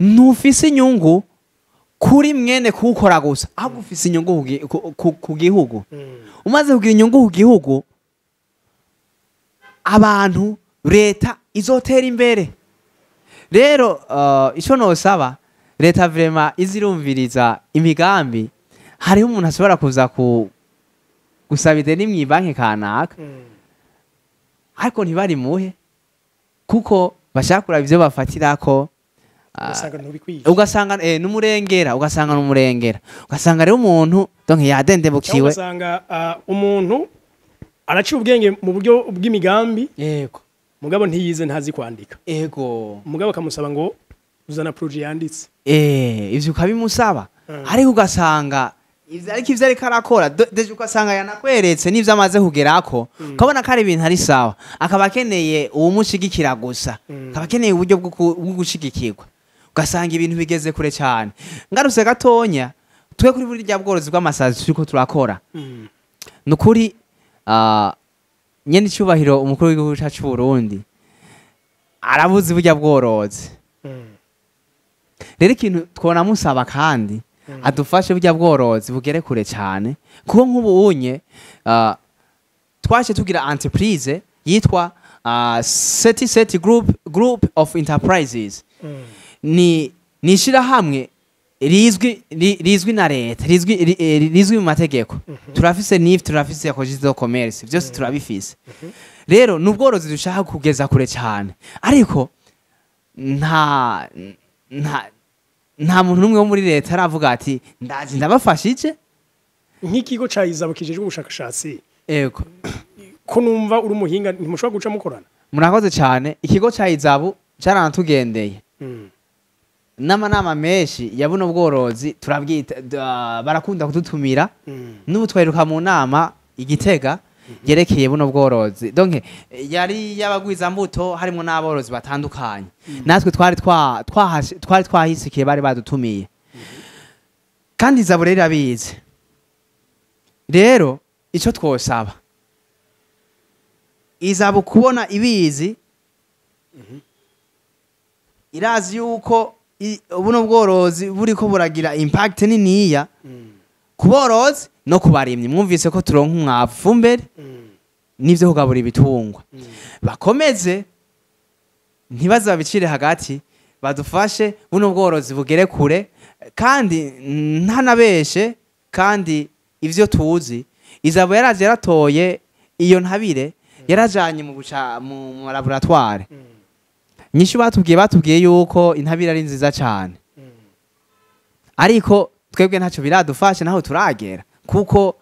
ntufise inyungu kuri mwene kuwukora gusa, ahubwo ufise inyungu ku gihugu. Umaze kugira inyungu ku gihugu, Abantu, leta izotera imbere. Rero ico nosaba leta, vraiment izirumviriza imigambi. Hariho umuntu ashobora kuza ku gusaba ideni mw'ibanki kanaka, ariko ntibarimuhe kuko bashaka kuraba ivyo bafatirako. Ugasanga ntubikwiye. Ugasanga n'umurengera, ugasanga n'umurengera, ugasanga rero umuntu donc Cyangwa yadendebukiwe. Ugasanga umuntu araciye ubwenge mu buryo bw'imigambi, mugabo ntiyize, ntazi kwandika, mugabo akamusaba ngo uzana projet yanditse. Ivyo ukabimusaba, ariko ugasanga ivyo, ariko ivyo ariko arakora déjà ugasanga yanakweretse n'ivyo amaze kugerako, ukabona ko ari ibintu ari sawa, akaba akeneye uwumushigikira gusa, akaba akeneye uburyo bwo gushigikirwa, ugasanga ibintu bigeze kure cyane. Ngarutse gatonya, twe kuri burya bworozi bw'amasazi turiko turakora, nukuri nyene icyubahiro umukuru w'igihugu cyacu c'u Burundi arabuzi burya bworozi. Rero ikintu twonamusaba kandi adufashe burya bworozi bugere kure cyane, kuko nk'ubu unye twaje tugira entreprise yitwa Seti Seti Group of Enterprises. Ni ishirahamwe rizwi, rizwi na leta, rizwi, rizwi mu mategeko. Turafise NIF, turafise registre de commerce, byose turabifise. Rero ni ubworozi dushaka kugeza kure cyane, ariko nta muntu n'umwe wo muri leta aravuga ati ndazi ndabafashije. Nk'ikigo ca ISABU kijejwe ubushakashatsi, ko numva uri umuhinga, ntimushobora guca mukorana? Murakoze cyane. Ikigo ca ISABU cyaranatugendeye n'amanama menshi ya buno bworozi turabwita, barakunda kudutumira. N'ubu twaheruka mu nama igitega yerekeye buno bworozi, donc yari y'abagwizambuto, harimo n'aborozi batandukanye. Natwe twari twahisikiye, bari badutumiye. Kandi ISABU rero irabizi. Rero icyo twosaba ISABU, kubona ibizi, irazi yuko buno bworozi buriko buragira impact niniya ku borozi no ku barimyi. Mwumvise ko turonka umwavu, ifumbire n'ivyo kugabura ibitungwa. Bakomeze, ntibaze babicire hagati, badufashe buno bworozi bugere kure. Kandi ntanabeshe, kandi ivyo tuzi, ISABU yaraje yaratoye iyo ntabire, yarajanye mu buca mu laboratoire. Nyinshi batubwiye yuko intabire ari nziza cyane, ariko twebwe ntacyo biradufasha naho turagera, kuko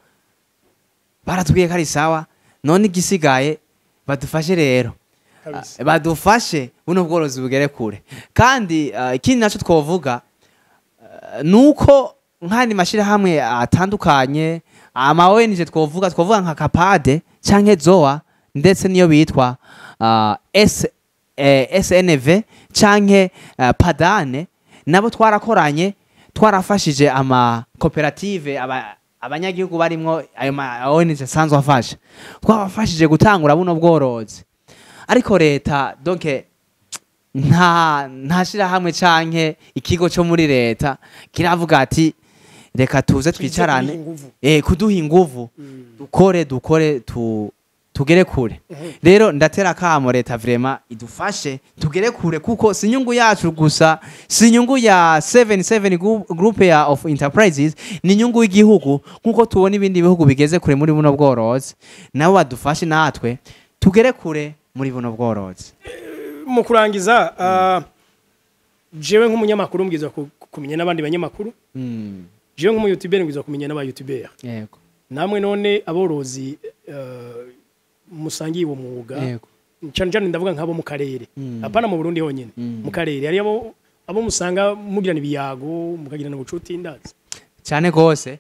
baratubwiye ko ari sawa. None igisigaye badufashe rero. Badufashe buno bworozi bugere kure. Kandi ikindi nacyo twovuga nuko nk'andi mashyirahamwe atandukanye, ama ONG, twovuga nka Kapade canke Zoa, ndetse niyo bitwa SNV canke Padane, nabo twarakoranye, twarafashije ama koperative abanyagihugu barimwo ayo ma ONG asanzwe afasha, twabafashije gutangura buno bworozi. Ariko leta, donc nta shirahamwe canke ikigo cyo muri leta kiravuga ati reka tuze twicarane kuduha inguvu. Kuduha inguvu, dukore tugere kure. Rero ndatera kamo leta, vraiment idufashe tugere kure, kuko si inyungu yacu gusa, si inyungu ya 77 Group ya of Enterprises, ni inyungu y'igihugu. Nkuko tubona ibindi bihugu bigeze kure muri buno bworozi, nabo badufashe natwe tugere kure muri buno bworozi. Mu kurangiza, jewe nk'umunyamakuru mbwirizwa kumenya n'abandi banyamakuru, jewe nk'umuyoutuber mbwirizwa kumenya n'abayoutuber. Namwe none aborozi musangiye uwo mwuga, cyane cyane ndavuga nk'abo mu karere, apana mu Burundi honyine, mu karere hari abo musanga mugirana ibiyago, mukagirana ubucuti, ndazi? Cyane gose.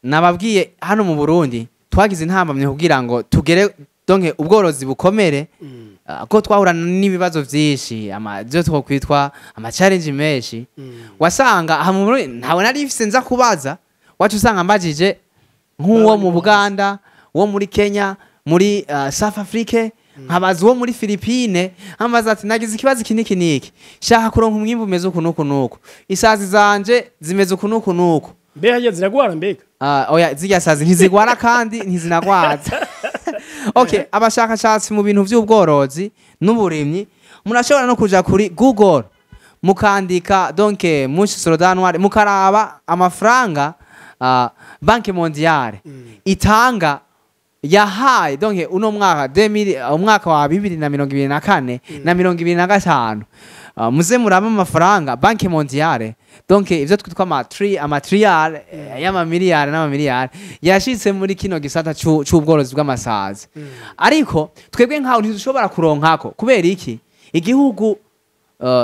Nababwiye, hano mu Burundi twagize intambamye kugira ngo tugere, donc ubworozi bukomere, ko twahurana n'ibibazo vyinshi, ama byo twokwitwa ama challenge menshi. Wasanga aha mu Burundi ntawe nari mfise nza kubaza, wacu usanga mbajije nk'uwo mu Buganda, wo muri Kenya, muri South Africa, nkabaza uwo muri Philippine, nkabaza ati nagize ikibazo iki niki niki, shaka kuronka umwimbu umeze uku nuku nuku, isazi zanje zimeze uku nuku nuku. Mbe hajya ziragwara mbega? Oya, zirya sazi ntizigwara kandi ntizinagwaza. Okay, abashakashatsi mu bintu by'ubworozi n'uburimyi, murashobora no kuja kuri Google mukandika donc mouche soldat noire, mukaraba amafaranga Banque mondiale itanga, yahaye donc uno mwaka 2000, umwaka wa 2024 na 2025. Muze murabe amafaranga Banque mondiale, donc ivyo twitwa ama trilliard y'amamiliyari n'amamiliyari yashitse muri kino gisata c'ubworozi bw'amasazi. Ariko twebwe nkaho ntidushobora kuronkako. Kubera iki? Igihugu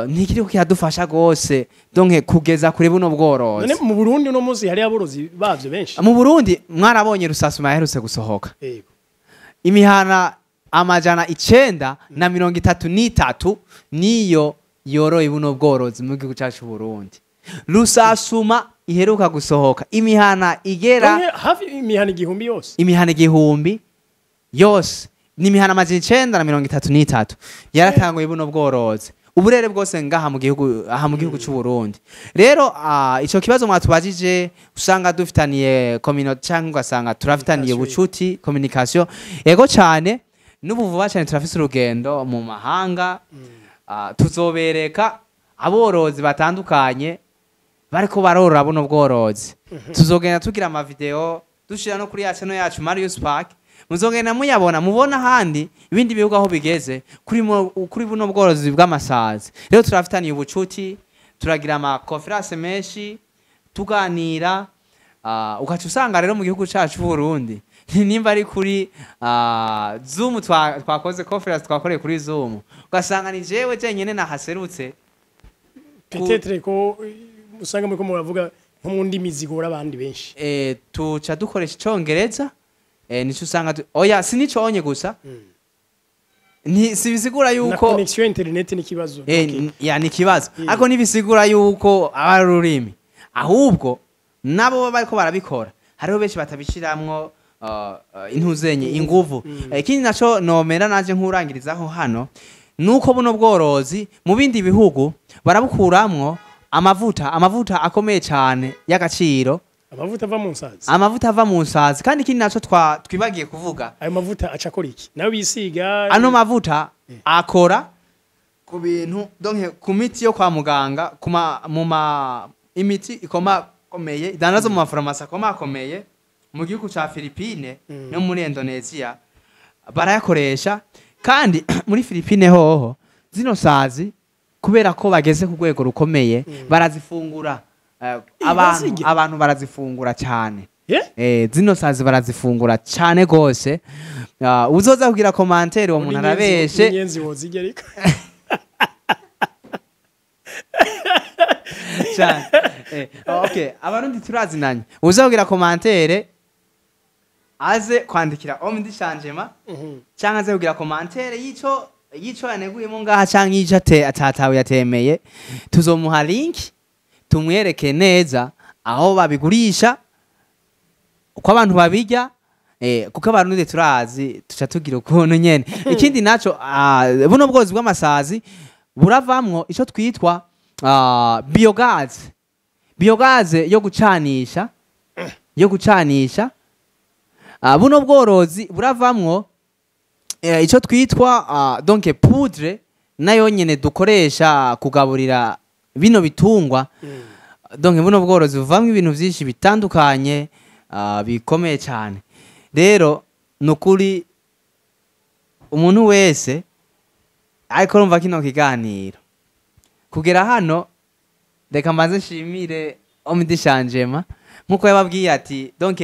ntikiriko kiradufasha gose donc kugeza kuri buno bworozi. None mu Burundi uno munsi hari aborozi bavyo benshi? Mu Burundi mwarabonye recensement yaherutse gusohoka. Imihana 933 niyo yoroye buno bworozi mu gihugu cyacu Burundi. Recensement iheruka gusohoka, imihana igera None hafi imihana 1000 yose? Imihana 1000 yose, ni imihana 933 yaratanguye buno bworozi, uburere bwose ngaha mu gihugu, aha mu gihugu cy'u Burundi. Rero ico kibazo mwatubajije, usanga dufitaniye community cyangwa ugasanga turafitaniye ubucuti, communication, ego cyane. N'ubu vuba cyane turafise urugendo mu mahanga. Tuzobereka aborozi batandukanye bariko barorora buno bworozi. Tuzogenda tugira amavideo, dushira no kuri ya channel yacu Marius Park, muzogenda muyabona, mubona ahandi ibindi bihugu aho bigeze kuri buno bworozi bw'amasazi. Rero turafitaniye ubucuti, turagira ama conférence menshi, tuganira. Ugaca usanga rero mu gihugu cacu Burundi, nimba ari kuri Zoom, twakoze conference, twakoreye kuri Zoom, ugasanga ni jewe jenyene nahaserutse. Peut-être ko usanga muriko muravuga nko mu ndimi zigora abandi benshi. Tuca dukoresha icongereza, nico usanga oya, si nico onye gusa. Ni si bisigura Na yuko connexion internet ni kibazo. Ya, ni kibazo. Ariko ntibisigura yuko aba ari ururimi, ahubwo nabo baba bariko barabikora, hariho benshi batabishiramwo intuzenye inguvu. Ikindi naco nomera naje nkurangirizaho hano, nuko buno bworozi mu bindi bihugu barabukuramwo amavuta akomeye cyane y'agaciro. Amavuta ava mu nsazi? Amavuta ava mu nsazi. Kandi ikindi naco twibagiye kuvuga. Ayo mavuta aca akora iki? Nayo bisiga? Ano mavuta akora ku bintu, donc ku miti yo kwa muganga, kuma mu ma imiti ikomakomeye idandaza mu mafarumasi akomakomeye mu gihugu ca Philippine no muri Indonesia barayakoresha. Kandi muri Philippine hoho zino sazi, kubera ko bageze ku rwego rukomeye, barazifungura. Abantu Bazirya? Abantu barazifungura cyane. Yeah? Zino sazi barazifungura cyane gose. Uzoza kugira commentaire, uwo muntu arabeshe. Inyenzi wozirya ariko. Cyane. Okay, Abarundi turazinanye. Uza kugira commentaire aze kwandikira Omdi Changema, cyangwa aze kugira commentaire yico yaneguyemo ngaha, cyangwa yico atatawe yatemeye, tuzomuha link tumwereke neza aho babigurisha, uko abantu babirya, kuko Abarundi turazi tuca tugira ukuntu nyene. Ikindi naco, buno bworozi bw'amasazi buravamwo ico twitwa biogaz, biogaz yo gucanisha. Buno bworozi buravamwo ico twitwa donc poudre, nayo nyene dukoresha kugaburira bino bitungwa. Donc buno bworozi buvamwo ibintu vyinshi bitandukanye, bikomeye cyane. Rero nukuri umuntu wese ariko urumva kino kiganiro kugera hano, reka mbanze nshimire Omidi Shanjema, nkuko yababwiye ati donc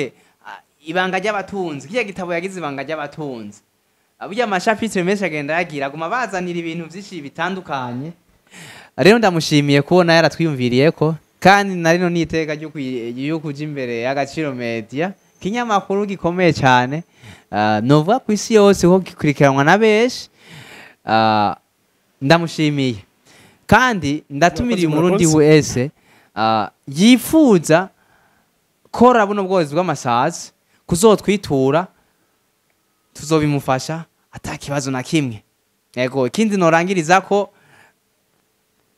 ibanga ry'abatunzi, kiya gitabo yagize ibanga ry'abatunzi. Burya ama chapitre menshi agenda yagira aguma bazanira ibintu vyinshi bitandukanye. Rero ndamushimiye kubona yaratwiyumviriye ko, kandi na rino niteka ryo kuja imbere y'Agaciro Media, kinyamakuru gikomeye cyane, novuga ku isi yose ko gikurikiranwa na benshi. Ndamushimiye kandi ndatumiriye Murakoze, Umurundi murakoze. wese yifuza kora buno bworozi bw'amasazi kuzotwitura, tuzobimufasha ata kibazo na kimwe. Yego, ikindi norangiriza ko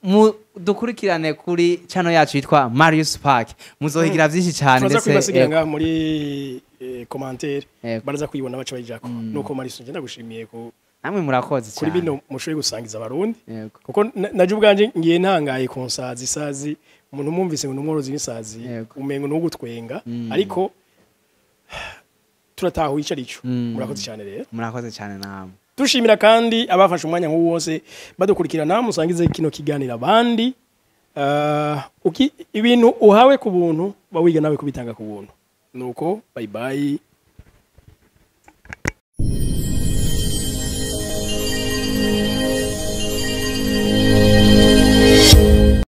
mu dukurikirane kuri channel yacu yitwa Marius Park, muzohigira vyinshi cyane. Turaza Ndetse kubibasigira ngaha muri commentaire, baraza kuyibona baca bayijako. Nuko Mariso, nje ndagushimiye ku Namwe murakoze kuri cyane. bino mushoboye gusangiza Abarundi, kuko naje ubwanje ngiye ntangaye ku nsazi. Isazi, umuntu umwumvise ngo ni umworozi w'insazi, umengo ni ugutwenga, ariko turatahuye ico arico. Murakoze cyane rero. Murakoze cyane namwe. Dushimira kandi abafashe umwanya nk'uwo wose badukurikirana. Musangize kino kiganiro abandi. Ibintu uhawe ku buntu, bawiga nawe kubitanga ku buntu. Nuko bye bye.